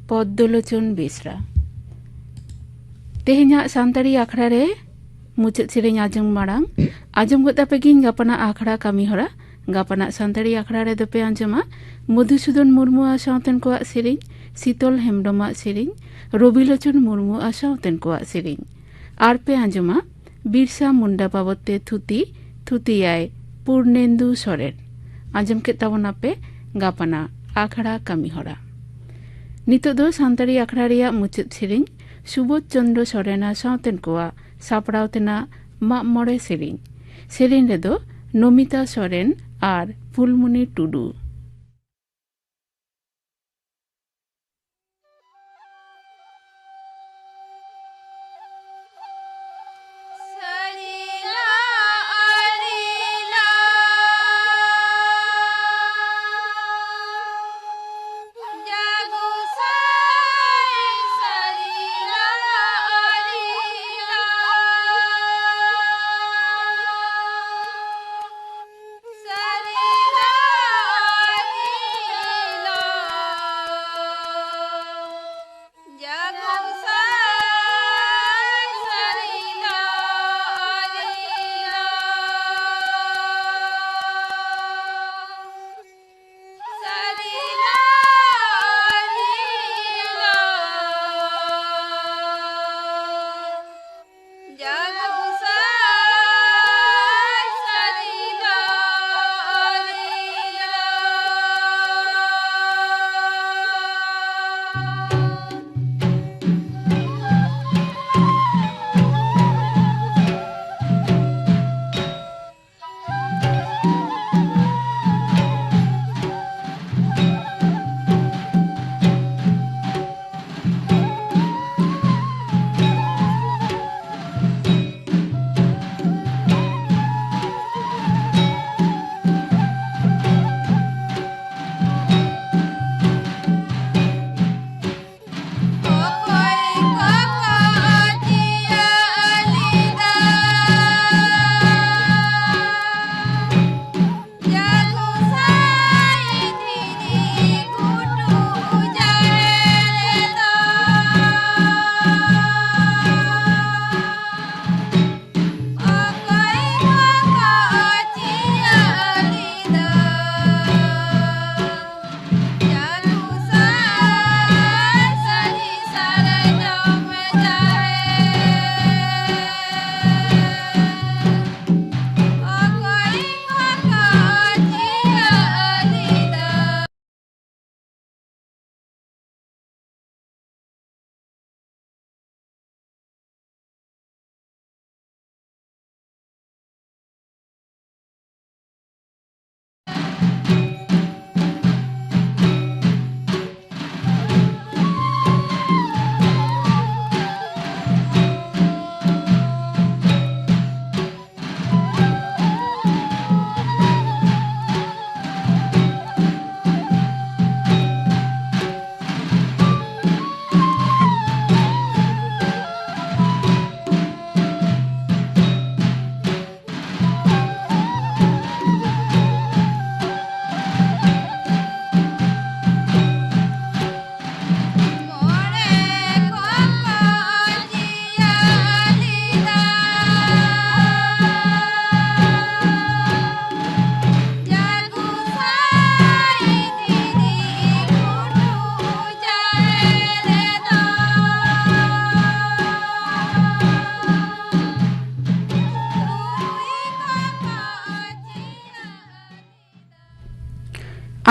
ᱯᱚᱫᱽᱫᱚᱞᱳᱪᱚᱱ ᱵᱮᱥᱨᱟ᱾ ᱛᱮᱦᱮᱧᱟᱜ ᱥᱟᱱᱛᱟᱲᱤ ᱟᱠᱷᱲᱟ ᱨᱮ ᱢᱩᱪᱟᱹᱫ ᱥᱮᱨᱮᱧ ᱟᱸᱡᱚᱢ ᱢᱟᱲᱟᱝ ᱟᱸᱡᱚᱢ ᱜᱚᱫ ᱟᱯᱮ ᱜᱤᱧ ᱜᱟᱯᱟᱱᱟᱜ ᱟᱠᱷᱲᱟ ᱠᱟᱹᱢᱤ ᱦᱚᱨᱟ᱾ ᱜᱟᱯᱟᱱᱟᱜ ᱥᱟᱱᱛᱟᱲᱤ ᱟᱠᱷᱲᱟ ᱨᱮᱫᱚ ᱯᱮ ᱟᱸᱡᱚᱢᱟ ᱢᱚᱫᱷᱩᱥᱩᱫᱚᱱ ᱢᱩᱨᱢᱩᱣᱟᱜ ᱥᱟᱶᱛᱮᱱ ᱠᱚᱣᱟᱜ ᱥᱮᱨᱮᱧ, ᱥᱤᱛᱚᱞ ᱦᱮᱢᱵᱽᱨᱚᱢᱟᱜ ᱥᱮᱨᱮᱧ, ᱨᱚᱵᱤᱞᱳᱪᱚᱱ ᱢᱩᱨᱢᱩᱣᱟᱜ ᱥᱟᱶᱛᱮᱱ ᱠᱚᱣᱟᱜ ᱥᱮᱨᱮᱧ᱾ ᱟᱨ ᱯᱮ ᱟᱸᱡᱚᱢᱟ ᱵᱤᱨᱥᱟ ᱢᱩᱱᱰᱟ ᱵᱟᱵᱚᱛ ᱛᱮ ᱛᱷᱩᱛᱤ, ᱛᱷᱩᱛᱤᱭᱟᱭ ᱯᱩᱨᱱᱮᱱᱫᱩ ᱥᱚᱨᱮᱱ᱾ ᱟᱸᱡᱚᱢ ᱠᱮᱫ ᱛᱟᱵᱚᱱᱟᱯᱮ ᱜᱟᱯᱟᱱᱟᱜ ᱟᱠᱷᱲᱟ ᱠᱟᱹᱢᱤ ᱦᱚᱨᱟ᱾ ᱱᱤᱛᱚᱜ ᱫᱚ ᱥᱟᱱᱛᱟᱲᱤ ᱟᱠᱷᱲᱟ ᱨᱮᱭᱟᱜ ᱢᱩᱪᱟᱹᱫ ᱥᱮᱨᱮᱧ ᱥᱩᱵᱳᱫᱷ ᱪᱚᱱᱫᱨᱚ ᱥᱚᱨᱮᱱᱟᱜ ᱥᱟᱶᱛᱮᱱ ᱠᱚᱣᱟᱜ ᱥᱟᱯᱲᱟᱣ ᱛᱮᱱᱟᱜ ᱢᱟᱜ ᱢᱚᱬᱮ ᱥᱮᱨᱮᱧ᱾ ᱥᱮᱨᱮᱧ ᱨᱮᱫᱚ ᱱᱚᱢᱤᱛᱟ ᱥᱚᱨᱮᱱ ᱟᱨ ᱯᱷᱩᱞᱢᱩᱱᱤ ᱴᱩᱰᱩ᱾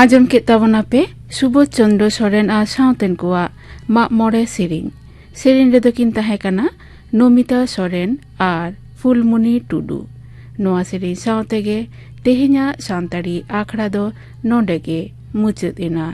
ᱟᱸᱡᱚᱢ ᱠᱮᱫ ᱛᱟᱵᱚᱱᱟᱯᱮ ᱥᱩᱵᱳᱫᱷ ᱪᱚᱱᱫᱨᱚ ᱥᱚᱨᱮᱱ ᱟᱨ ᱥᱟᱶᱛᱮᱱ ᱠᱚᱣᱟᱜ ᱢᱟᱜ ᱢᱚᱬᱮ ᱥᱮᱨᱮᱧ᱾ ᱥᱮᱨᱮᱧ ᱨᱮᱫᱚ ᱠᱤᱱ ᱛᱟᱦᱮᱸ ᱠᱟᱱᱟ ᱱᱚᱢᱤᱛᱟ ᱥᱚᱨᱮᱱ ᱟᱨ ᱯᱷᱩᱞᱢᱩᱱᱤ ᱴᱩᱰᱩ᱾ ᱱᱚᱣᱟ ᱥᱮᱨᱮᱧ ᱥᱟᱶ ᱛᱮᱜᱮ ᱛᱮᱦᱮᱧᱟᱜ ᱥᱟᱱᱛᱟᱲᱤ ᱟᱠᱷᱲᱟ ᱫᱚ ᱱᱚᱰᱮ ᱜᱮ ᱢᱩᱪᱟᱹᱫ ᱮᱱᱟ᱾